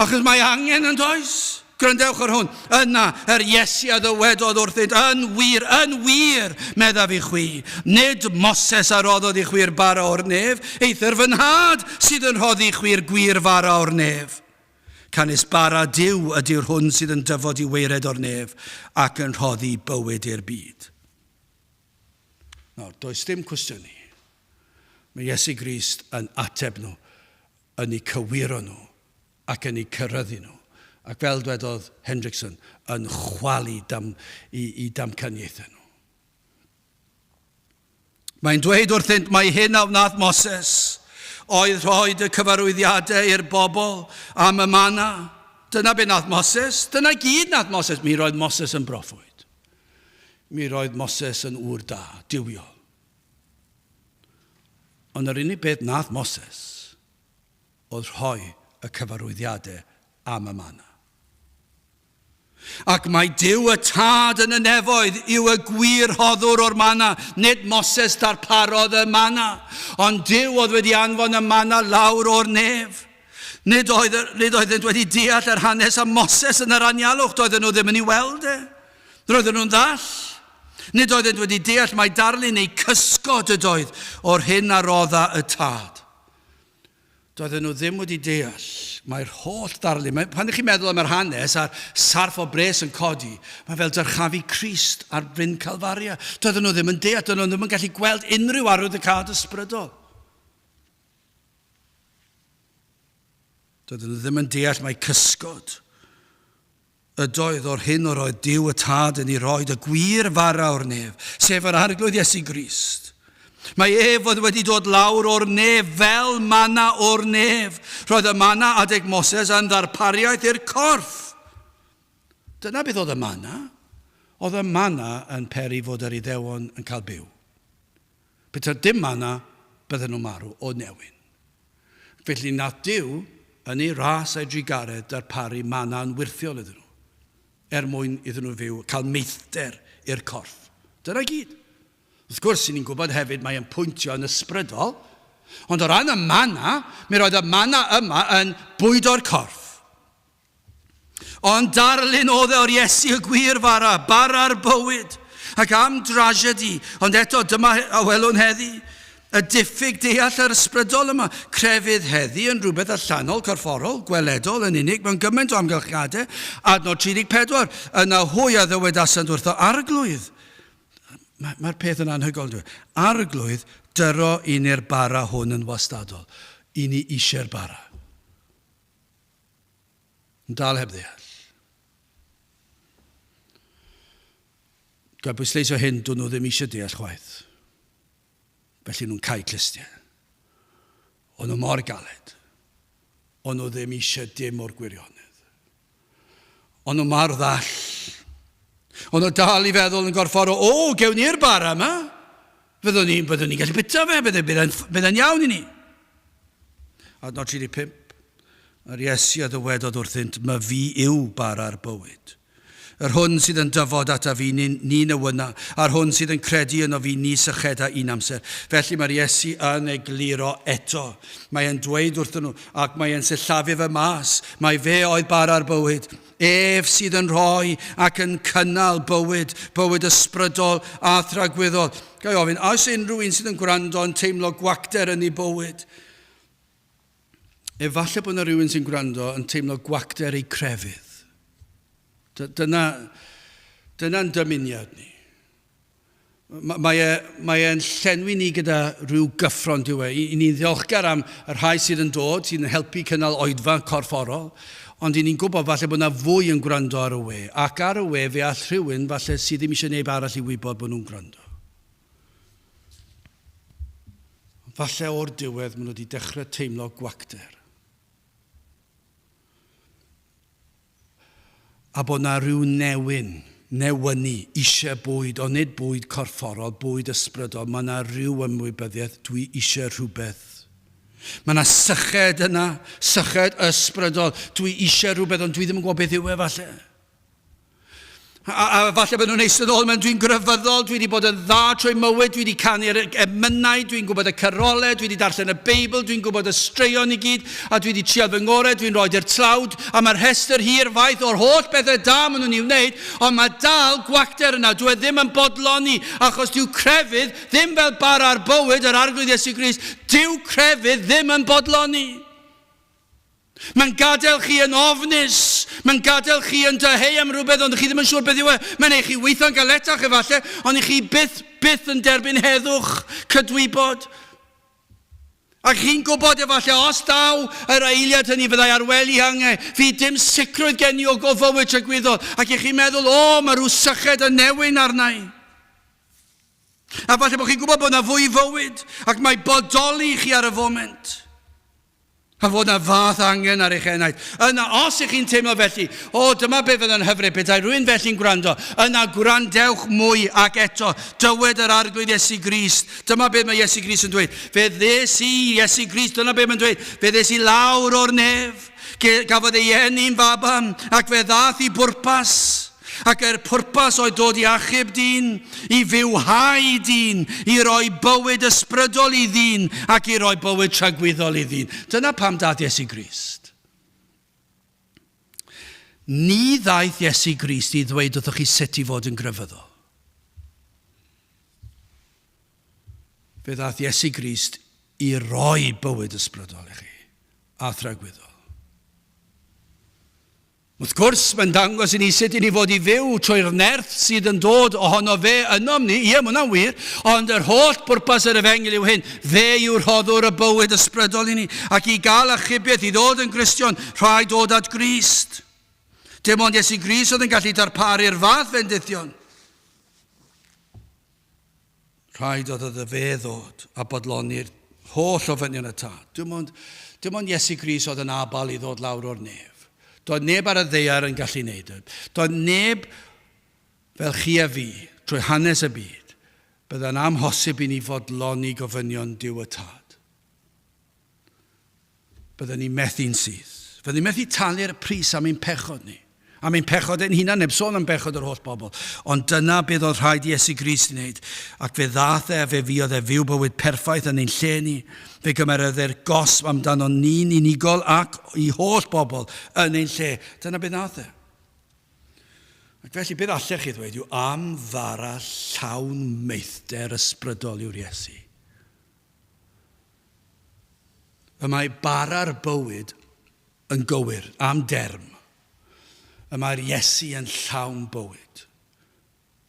achos mae angen yn does? Gwrandewch ar hwn. Yna, yr Iesu a ddywedodd wrthynt, Yn wir, yn wir, meddaf i chwi, nid Moses a roddodd i chwi'r bara o'r nef, eithr fy Nhad sydd yn rhoddi i chwi'r gwir fara o'r nef. Canys bara Duw ydyw'r hwn sydd yn dyfod i waered o'r nef ac yn rhoddi bywyd i'r byd. Nawr, does dim cwestiynu. Mae Iesu Grist yn ateb nhw, yn eu cywiro nhw, ac yn eu cyryddu nhw, ac fel dwedodd Hendrickson, yn chwalu dam, i, i damcaniaethau nhw. Mae'n dweud wrthynt mai hyn a wnaeth Moses oedd rhoi y cyfarwyddiadau i'r bobl am y mana. Dyna be nath Moses, dyna gyd nath Moses. Mi roedd Moses yn broffwyd. Mi roedd Moses yn ŵr da, duwiol. Ond yr unig beth nath Moses oedd rhoi y cyfarwyddiadau am y mana. Ac mae Duw y Tad yn y nefoedd yw y gwir rhoddwr o'r mana, nid Moses darparodd y mana, ond Duw oedd wedi anfon y mana lawr o'r nef. Nid, oedd, nid oeddynt wedi deall yr hanes am Moses yn yr anialwch, doedden nhw ddim yn ei weld e. Roedden nhw'n ddall. Nid oeddent wedi deall mai darlun neu cysgod ydoedd o'r hyn a rodda y Tad. Doedden nhw ddim wedi deall mae'r holl ddarlun. Mae, pan ydych chi'n meddwl am yr hanes a'r sarff o bres yn codi, mae fel dyrchafu Crist ar fryn Calfaria. Doedden nhw ddim yn deall, doedden nhw ddim yn gallu gweld unrhyw arwyddocâd ysbrydol. Doedden nhw ddim yn deall mai cysgod ydoedd o'r hyn yr oedd Duw y Tad yn ei roed, y gwir fara o'r nef, sef yr Arglwydd Iesu Grist. Mae ef oedd wedi dod lawr o'r nef fel mana o'r nef. Roedd y mana adeg Moses yn ddarpariaeth i'r corff. Dyna beth oedd y mana. Oedd y mana yn peri fod yr Iddewon yn cael byw. Petai dim mana, bydden nhw'n marw o newyn. Felly nath Duw, yn ei ras a'i drugaredd, darparu manna'n wyrthiol iddyn nhw, er mwyn iddyn nhw fyw, cael meithder i'r corff. Dyna gyd. Wrth gwrs, ni'n gwybod hefyd mae e'n pwyntio yn ysbrydol, ond o ran y manna, mi roedd y manna yma yn bwydo'r corff. Ond darlun oedd e o'r Iesu y gwir fara, bara'r bywyd, ac am drasiedi, ond eto dyma a welwn heddi, y diffyg deall yr ysbrydol yma. Crefydd heddi yn rhywbeth allanol, corfforol, gweledol yn unig mewn gymaint o amgylchiadau. Adnod 34, yna hwy a ddywedasant wrtho arglwydd. Mae'r mae peth yn anhygoel, dwi. E? Arglwydd, dyro i ni'r bara hwn yn wastadol. I ni eisiau'r bara. Yn dal heb ddeall. Gael bwysleisio hyn, dwn nhw ddim eisiau deall chwaith. Felly nhw'n cau clustiau. O'n nhw mor galed. O'n nhw ddim eisiau dim o'r gwirionedd. O'n nhw mor ddall. O'n nhw dal i feddwl yn gorfforol, o, gewn ni'r bara yma. Fyddwn ni'n byddwn ni gallu bita fe, bydd, bydd, bydd yn iawn i ni. Adnod 35. Yr Iesu a ddywedodd wrthynt, My fi yw bara'r bywyd. Yr hwn sydd yn dyfod ata fi, ni, ni newyna, a'r hwn sydd yn credu yno fi, ni sycheda un amser. Felly mae'r Iesu yn egluro eto. Mae e'n dweud wrthyn nhw, ac mae e'n sillafu fe mas, mae fe oedd bara'r bywyd. Ef sydd yn rhoi ac yn cynnal bywyd, bywyd ysbrydol a thragwyddol. Ga i ofyn, a oes unrhyw un sydd yn gwrando yn teimlo gwacter yn ei bywyd? Efallai bod yna rhywun sy'n gwrando yn teimlo gwacter eu crefydd. Dyna, dyna'n dymuniad ni. Mae e, mae e'n llenwi ni gyda rhyw gyffro'n dyw e. I ni'n ddiolchgar am y rhai sydd yn dod, sydd yn helpu cynnal oedfa corfforol, ond i ni'n gwybod falle bod yna fwy yn gwrando ar y we. Ac ar y we fe all rhywun falle sydd ddim eisiau neb arall i wybod bod nhw'n gwrando. Falle o'r diwedd maen nhw wedi dechrau teimlo gwacter. A bod na rhyw newyn, newynu, eisiau bwyd, ond nid bwyd corfforol, bwyd ysbrydol. Mae na rhyw ymwybyddiaeth, dwi eisiau rhywbeth. Mae na syched yna, syched ysbrydol. Dwi eisiau rhywbeth, ond dwi ddim yn gwybod beth yw e falle. A, a falle bod nhw'n eistedd ôl, mewn dwi'n grefyddol, dwi wedi bod yn dda trwy mywyd, dwi wedi canu'r emynau, dwi'n gwybod y carolau, dwi wedi darllen y Beibl, dwi'n gwybod y straeon i gyd, a dwi wedi trial fy ngorau, dwi'n rhoi i'r tlawd, a mae'r rhestr hir faith o'r holl bethau da maen nhw'n ei wneud, ond mae dal gwacter yna, dwi e ddim yn bodloni, achos dyw crefydd ddim fel bara'r bywyd yr Arglwydd Iesu Grist, dyw crefydd ddim yn bodloni. Mae'n gadael chi yn ofnus. Mae'n gadael chi yn dyheu am rhywbeth ond chi ddim yn siŵr beth yw e. Mae'n eich chi weithio'n galetach efallai, ond i chi byth, byth yn derbyn heddwch, cydwybod. Ac chi'n gwybod efallai os daw yr eiliad hynny fyddai ar wely angau, fydd dim sicrwydd gen i o fywyd tragwyddol. Ac i chi'n meddwl, o, mae rhyw syched yn newyn arna i. A falle bod chi'n gwybod bod yna fwy fywyd, ac mae bodoli i chi ar y foment. A fod 'na fath angen ar eich enaid. Yna, os ych chi'n teimlo felly, o, dyma be fydda'n hyfryd, petai rhywun felly'n gwrando, yna gwrandewch mwy ac eto, dywed yr Arglwydd Iesu Grist. Dyma beth mae Iesu Grist yn dweud. Fe ddes i, Iesu Grist, dyna beth mae'n dweud, fe ddes i lawr o'r nef, gafodd ei eni'n faban, ac fe ddath i bwrpas. Ac er pwrpas oedd dod i achub dyn, i fywhau dyn, i roi bywyd ysbrydol i ddyn, ac i roi bywyd tragwyddol i ddyn. Dyna pam daeth Iesu Grist. Ni ddaeth Iesu Grist i ddweud wrthych chi sut i fod yn grefyddol. Fe ddaeth Iesu Grist i roi bywyd ysbrydol i chi, a thragwyddol. Wrth gwrs, mae'n dangos i ni sut i ni fod i fyw trwy'r nerth sydd yn dod ohono fe ynom ni. Ie, mae hwnna'n wir, ond yr holl bwrpas yr efengyl yw hyn. Fe yw rhoddwr y bywyd ysbrydol i ni, ac i gael achubiaeth, i ddod yn Gristion, rhaid dod at Grist. Dim ond Iesu Grist oedd yn gallu darparu'r fath fendithion. Rhaid oedd iddo fe ddod a bodloni'r holl ofynion y Tad. Dim ond, dim ond Iesu Grist oedd yn abal i ddod lawr o'r nef. Doedd neb ar y ddaear yn gallu wneud e. Doedd neb fel chi a fi, trwy hanes y byd, byddai'n amhosib i ni fodloni gofynion Duw y Tad. Byddwn ni'n methu'n syth. Byddwn ni'n methu talu'r pris am ein pechod ni. Am ein pechod ein hunan, heb sôn am bechod yr holl bobl. Ond dyna beth oedd rhaid i Iesu Grist wneud. Ac fe ddaeth e a fe fuodd e fyw bywyd perffaith yn ein lle ni. Fe gymerodd e'r gosb amdano ni'n unigol ac i holl bobl yn ein lle. Dyna beth nath e. Ac felly, beth allech chi ddweud yw am fara llawn meithder ysbrydol yw'r Iesu. Y mae bara'r bywyd yn gywir, am derm. Y mae'r Iesu yn llawn bywyd,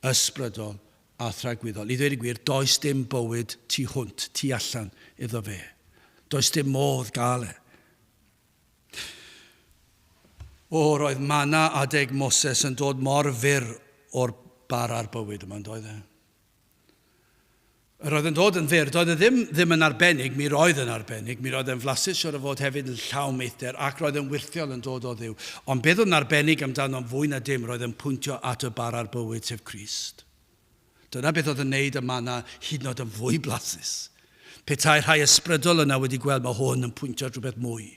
ysbrydol a thragwyddol. I ddweud y gwir, does dim bywyd tu hwnt, tu allan iddo fe. Does dim modd gael e. O, roedd mana adeg Moses yn dod mor fyr o'r bara'r bywyd yma, yn doedd e? Yr oedd yn dod yn fyr, doedd e ddim, ddim yn arbennig, mi roedd yn arbennig, mi roedd e'n flasus siwr o fod hefyd yn llawn meithder ac roedd e'n wyrthiol yn dod o Dduw. Ond beth oedd yn arbennig amdano fwy na dim, roedd e'n pwyntio at y bara'r bywyd, sef Crist. Dyna beth oedd yn neud y mana hyd yn oed yn fwy blasus. Petai rhai ysbrydol yna wedi gweld mae hwn yn pwyntio at rhywbeth mwy.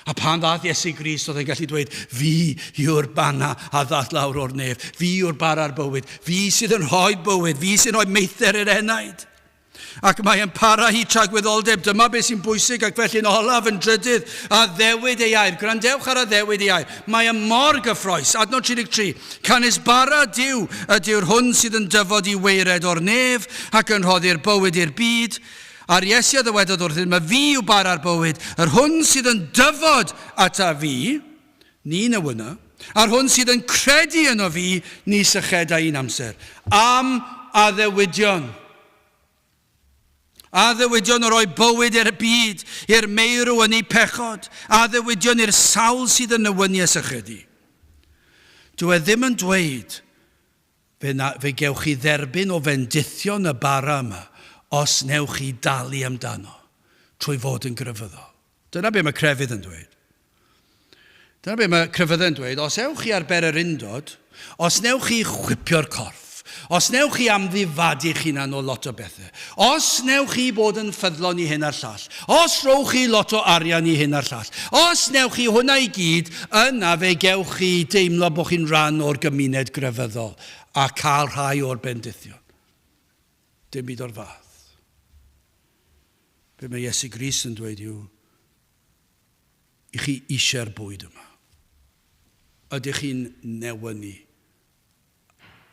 A pan ddaeth Iesu Grist, oedd e'n gallu dweud, fi yw'r banna a ddaeth lawr o'r nef, fi yw'r bara'r bywyd, fi sydd yn rhoi bywyd, fi sy'n rhoi meithder i'r enaid. Ac mae yn para hi tragwyddoldeb, dyma beth sy'n bwysig ac felly'n olaf yn drydydd, addewid ei air. Gwrandewch ar addewid ei air. Mae e mor gyffroes. Adnod 33. Canys bara Duw ydyw'r hwn sydd yn dyfod i waered o'r nef ac yn rhoddi'r bywyd i'r byd. A'r Iesu a ddywedodd wrthyn, Mae fi yw bara'r bywyd, yr hwn sydd yn dyfod ata fi, ni newyna, a'r hwn sydd yn credu yno fi, ni sycheda un amser. Am addewidion. Addewidion o roi bywyd i'r byd, i'r meirw yn eu pechod, addewidion i'r sawl sydd yn newynu a sychedu. Dyw e ddim yn dweud Fe, na, fe gewch chi dderbyn o fendithion y bara yma os newch chi dalu amdano trwy fod yn grefyddol. Dyna be mae crefydd yn dweud. Dyna be mae crefyddau yn dweud. Os ewch chi ar bererindod, os newch chi chwipio'r corff, os newch chi amddifadu'ch hunan o lot o bethau, os newch chi bod yn ffyddlon i hyn a'r llall, os rhowch chi lot o arian i hyn a'r llall, os newch chi hwnna i gyd, yna fe gewch chi deimlo bod chi'n rhan o'r gymuned grefyddol a cael rhai o'r bendithion. Dim byd o'r fath. Be mae Iesu Grist yn dweud yw, i chi eisiau'r bwyd yma. Ydych chi'n newynu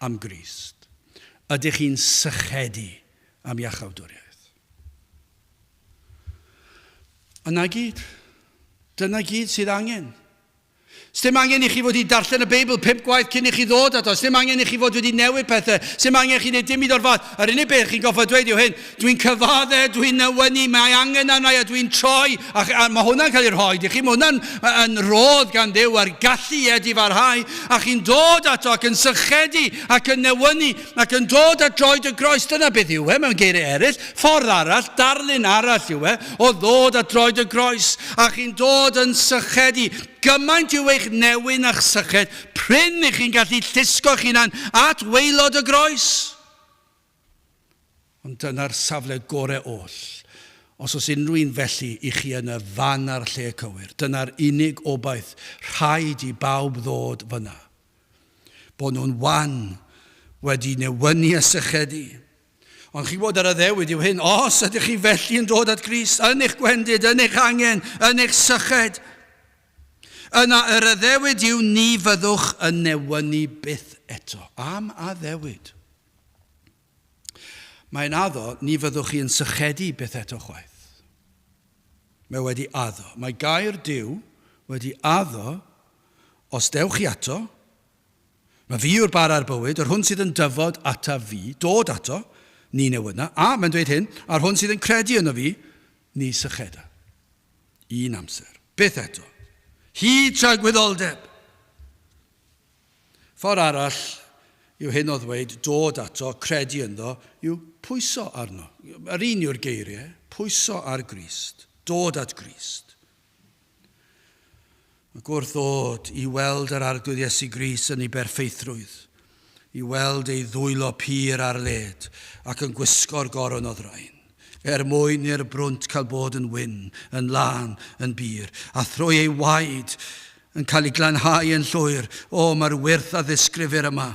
am Grist? Ydych chi'n sychedu am iachawdwriaeth? Yna gyd. Dyna gyd sydd angen. Sdim angen i chi fod wedi darllen y Beibl pump gwaith cyn i chi ddod ato. Sdim angen i chi fod wedi newid pethau. Sdim angen i chi wneud dim byd o'r fath. Yr unig beth chi'n gorfod dweud yw hyn, dwi'n cyfadde, dwi'n newynu, mae angen arna i a dwi'n troi. A, a mae hwnna'n cael ei rhoi i chi, mae hwnna'n yn rodd gan Dduw a'r gallu i edifarhau. A chi'n dod ato ac yn sychedu ac yn newynu ac yn dod at droed y groes. Dyna beth yw e mewn geiriau eraill. Ffordd arall, darlun arall yw e, o ddod at droed y groes. A chi'n dod yn sychedu. Gymaint yw eich newyn a'ch syched, prin i chi'n gallu llusgo'ch hunan at waelod y groes. Ond dyna'r safle gore oll. Os oes unrhyw un felly i chi yn y fan a'r lle cywir, dyna'r unig obaith, rhaid i bawb ddod fyna. Bod nhw'n wan, wedi newynu a sychedu. Ond chi'n gwybod yr addewid yw hyn, os ydych chi felly yn dod at Grist, yn eich gwendid, yn eich angen, yn eich syched, yna yr addewid yw ni fyddwch yn newynu byth eto. Am addewid. Mae'n addo, ni fyddwch chi yn sychedu byth eto chwaith. Mae wedi addo. Mae gair Duw wedi addo, os dewch chi ato, mae fi yw'r bara a'r bywyd, yr hwn sydd yn dyfod ata fi, dod ato, ni newyna, a mae'n dweud hyn, a'r hwn sydd yn credu yno fi, ni sycheda. Un amser. Byth eto. Hyd tragwyddoldeb. Ffordd arall yw hyn o ddweud dod ato, credu ynddo, yw pwyso arno. Yr un yw'r geiriau, pwyso ar Grist, dod at Grist. Ac wrth ddod i weld yr Arglwydd Iesu Grist yn ei berffeithrwydd, i weld ei ddwylo pur ar led ac yn gwisgo'r goron o ddrain, Er mwyn i'r brwnt cael bod yn wyn, yn lân, yn bur, a thrwy ei waed yn cael ei glanhau yn llwyr. O, mae'r wyrth a ddisgrifir yma.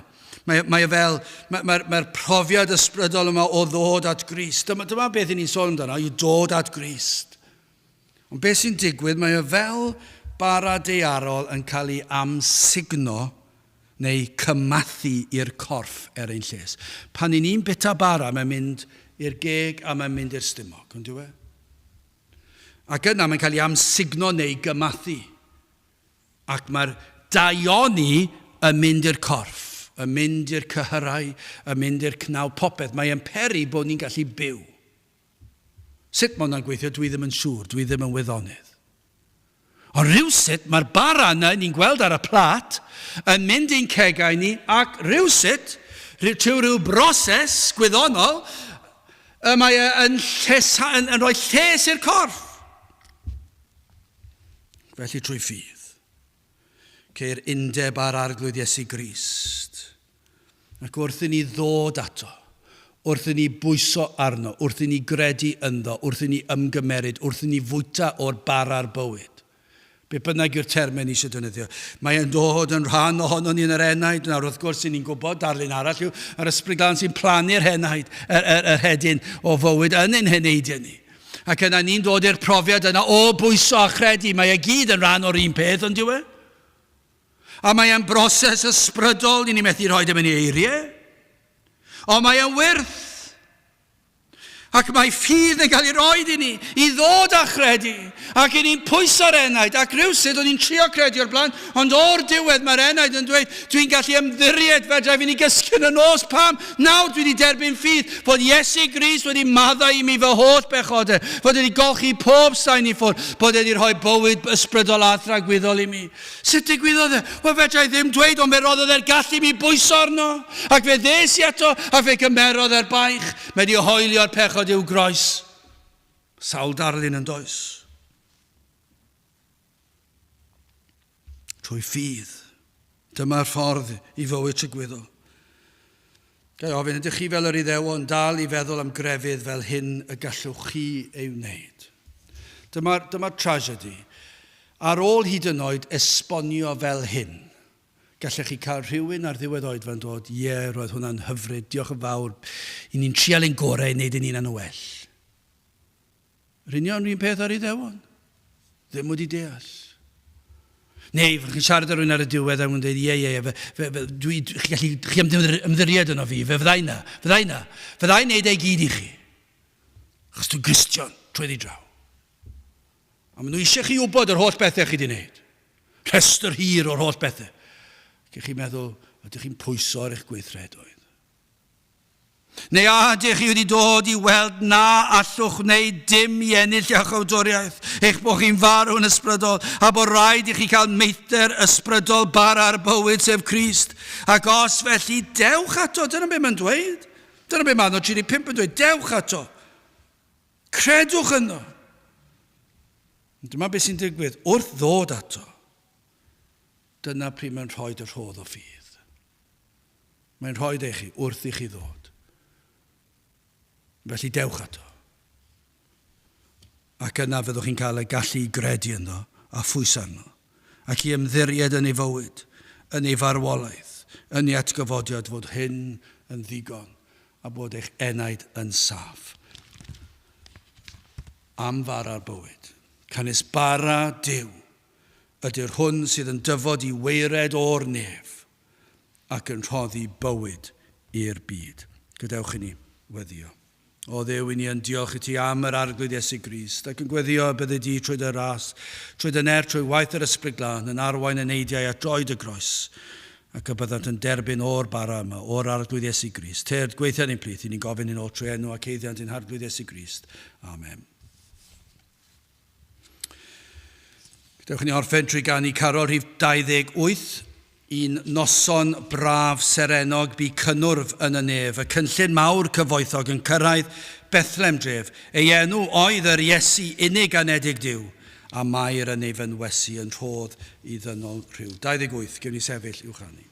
Mae, mae e fel, mae'r mae, mae profiad ysbrydol yma o ddod at Grist. Dyma, dyma beth i ni'n sôn amdano, yw dod at Grist. Ond beth sy'n digwydd, mae e fel bara daearol yn cael ei amsugno neu cymathu i'r corff er ein lles. Pan i ni'n byta bara, mae'n mynd i'r geg a mae'n mynd i'r stumog, ond yw e? Ac yna mae'n cael ei amsugno neu gymathu. Ac mae'r daioni yn mynd i'r corff, yn mynd i'r cyhyrau, yn mynd i'r cnaw, popeth. Mae'n peri bod ni'n gallu byw. Sut mae hwnna'n gweithio, dwi ddim yn siŵr, dwi ddim yn wyddonydd. Ond rhywsut mae'r bara yna ni'n gweld ar y plat yn mynd i'n cegau ni ac rhywsut, trwy rhyw broses gwyddonol, y mae e yn, llesa, yn, yn rhoi lles i'r corff. Felly trwy ffydd, ceir undeb â'r Arglwydd Iesu Grist. Ac wrth i ni ddod ato, wrth i ni bwyso arno, wrth i ni gredu ynddo, wrth i ni ymgymeryd, wrth i ni fwyta o'r bara'r bywyd, be bynnag yw'r termau ni eisiau defnyddio, mae e'n dod yn rhan ohono ni yn yr enaid. Nawr, wrth gwrs, ni'n gwybod, darlun arall yw yr Ysbryd Glân sy'n plannu'r henaid, yr, yr, yr hedyn o fywyd yn ein heneidiau ni. Ac yna ni'n dod i'r profiad yna o bwyso a chredu. Mae e gyd yn rhan o'r un peth, ond yw e? A mae e'n broses ysbrydol, ni methu rhoi dim yn ei eiriau. Ond mae e'n wyrth. Ac mae ffydd yn cael ei roed i ni, i ddod a chredu. Ac i ni'n pwyso'r enaid, ac rhywsut o'n i'n trio credu o'r blaen, ond o'r diwedd mae'r enaid yn dweud, dwi'n gallu ymddiried, fedra i fynd i gysgu yn y nos, pam? Nawr dwi wedi derbyn ffydd fod Iesu Grist wedi maddau i mi fy holl bechodau, fod wedi golchi pob sain i ffwrdd, bod wedi rhoi bywyd ysbrydol a thragwyddol i mi. Sut digwyddodd e? Wel, fedra i ddim dweud, ond fe roddodd e'r gallu i mi bwyso arno. Ac fe ddes i ato, a fe gymerodd e'r baich. Mae wedi hoelio'r pechod i'w groes. Sawl darlun yn does? Trwy ffydd. Dyma'r ffordd i fywyd tragwyddol. Ga i ofyn, ydych chi fel yr Iddewon dal i feddwl am grefydd fel hyn y gallwch chi ei wneud? Dyma'r dyma tragedy. Ar ôl hyd yn oed esbonio fel hyn, gallech chi cael rhywun ar ddiwedd oedfa'n dod, ie, roedd hwnna'n hyfryd, diolch yn fawr, i ni'n trial ein gorau i wneud ein hunan yn well. Yr union un peth ar Iddewon. Ddim wedi deall. Neu, chi'n siarad â rhywun ar y diwedd a nhw'n dweud, ie, ie, ie, fe, fe, fe, dwi, chi gallu, chi ymddiried yno fi, fe fyddai na, fyddai na, fyddai'n neud ei gyd i chi. Achos dwi'n Gristion, trwy ddi draw. A maen nhw eisiau chi wybod yr holl bethau chi wedi wneud. Rhestr hir o'r holl bethau. Ac chi'n meddwl, ydych chi'n pwyso ar eich gweithredoedd. Neu a ydych chi wedi dod i weld na allwch wneud dim i ennill iachawdwriaeth, eich bod chi'n farw yn ysbrydol, a bod rhaid i chi cael meithder ysbrydol bara'r bywyd, sef Crist? Ac os felly, dewch ato. Dyna beth mae'n dweud. Dyna beth mae adnod 35 yn dweud. Dewch ato. Credwch yno. Dyma beth sy'n digwydd. Wrth ddod ato, dyna pryd mae'n rhoi y rhodd o ffydd. Mae'n rhoi e i chi wrth i chi ddod. Felly dewch ato. Ac yna fyddwch chi'n cael y gallu i gredu ynddo a phwys arno, ac i ymddiried yn ei fywyd, yn ei farwolaeth, yn ei atgyfodiad fod hyn yn ddigon a bod eich enaid yn saff. Am fara'r bywyd. Canys bara Duw ydy'r hwn sydd yn dyfod i waered o'r nef, ac yn rhoddi bywyd i'r byd. Gadewch i ni weddio. O Dduw, i ni yn diolch i ti am yr Arglwydd Iesu Grist, ac yn gweddio y byddi di trwy dy ras, trwy dy nerth, trwy waith yr Ysbryd Glân, yn arwain eneidiau at droed y groes, ac y byddant yn derbyn o'r bara yma, o'r Arglwydd Iesu Grist. Tyrd, gweithia yn ein plith, i ni'n gofyn hyn oll trwy enw ac haeddiant ein Harglwydd Iesu Grist. Amen. Dewch i ni orffen trwy ganu carol rhif 28. Un noson braf serennog bu cynnwrf yn y nef, y cynllun mawr cyfoethog yn cyrraedd Bethlem dref. Ei enw oedd yr Iesu unig anedig Duw, a Mair yn ei fynwesu yn rhodd i ddynol rhyw. 28, gewn ni sefyll i'w chanu.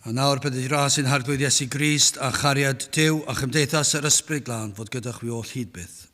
A nawr bydd i ras ein Harglwydd Iesu Grist a chariad Duw a chymdeithas yr Ysbryd Glân fod gyda chwi oll hyd byth.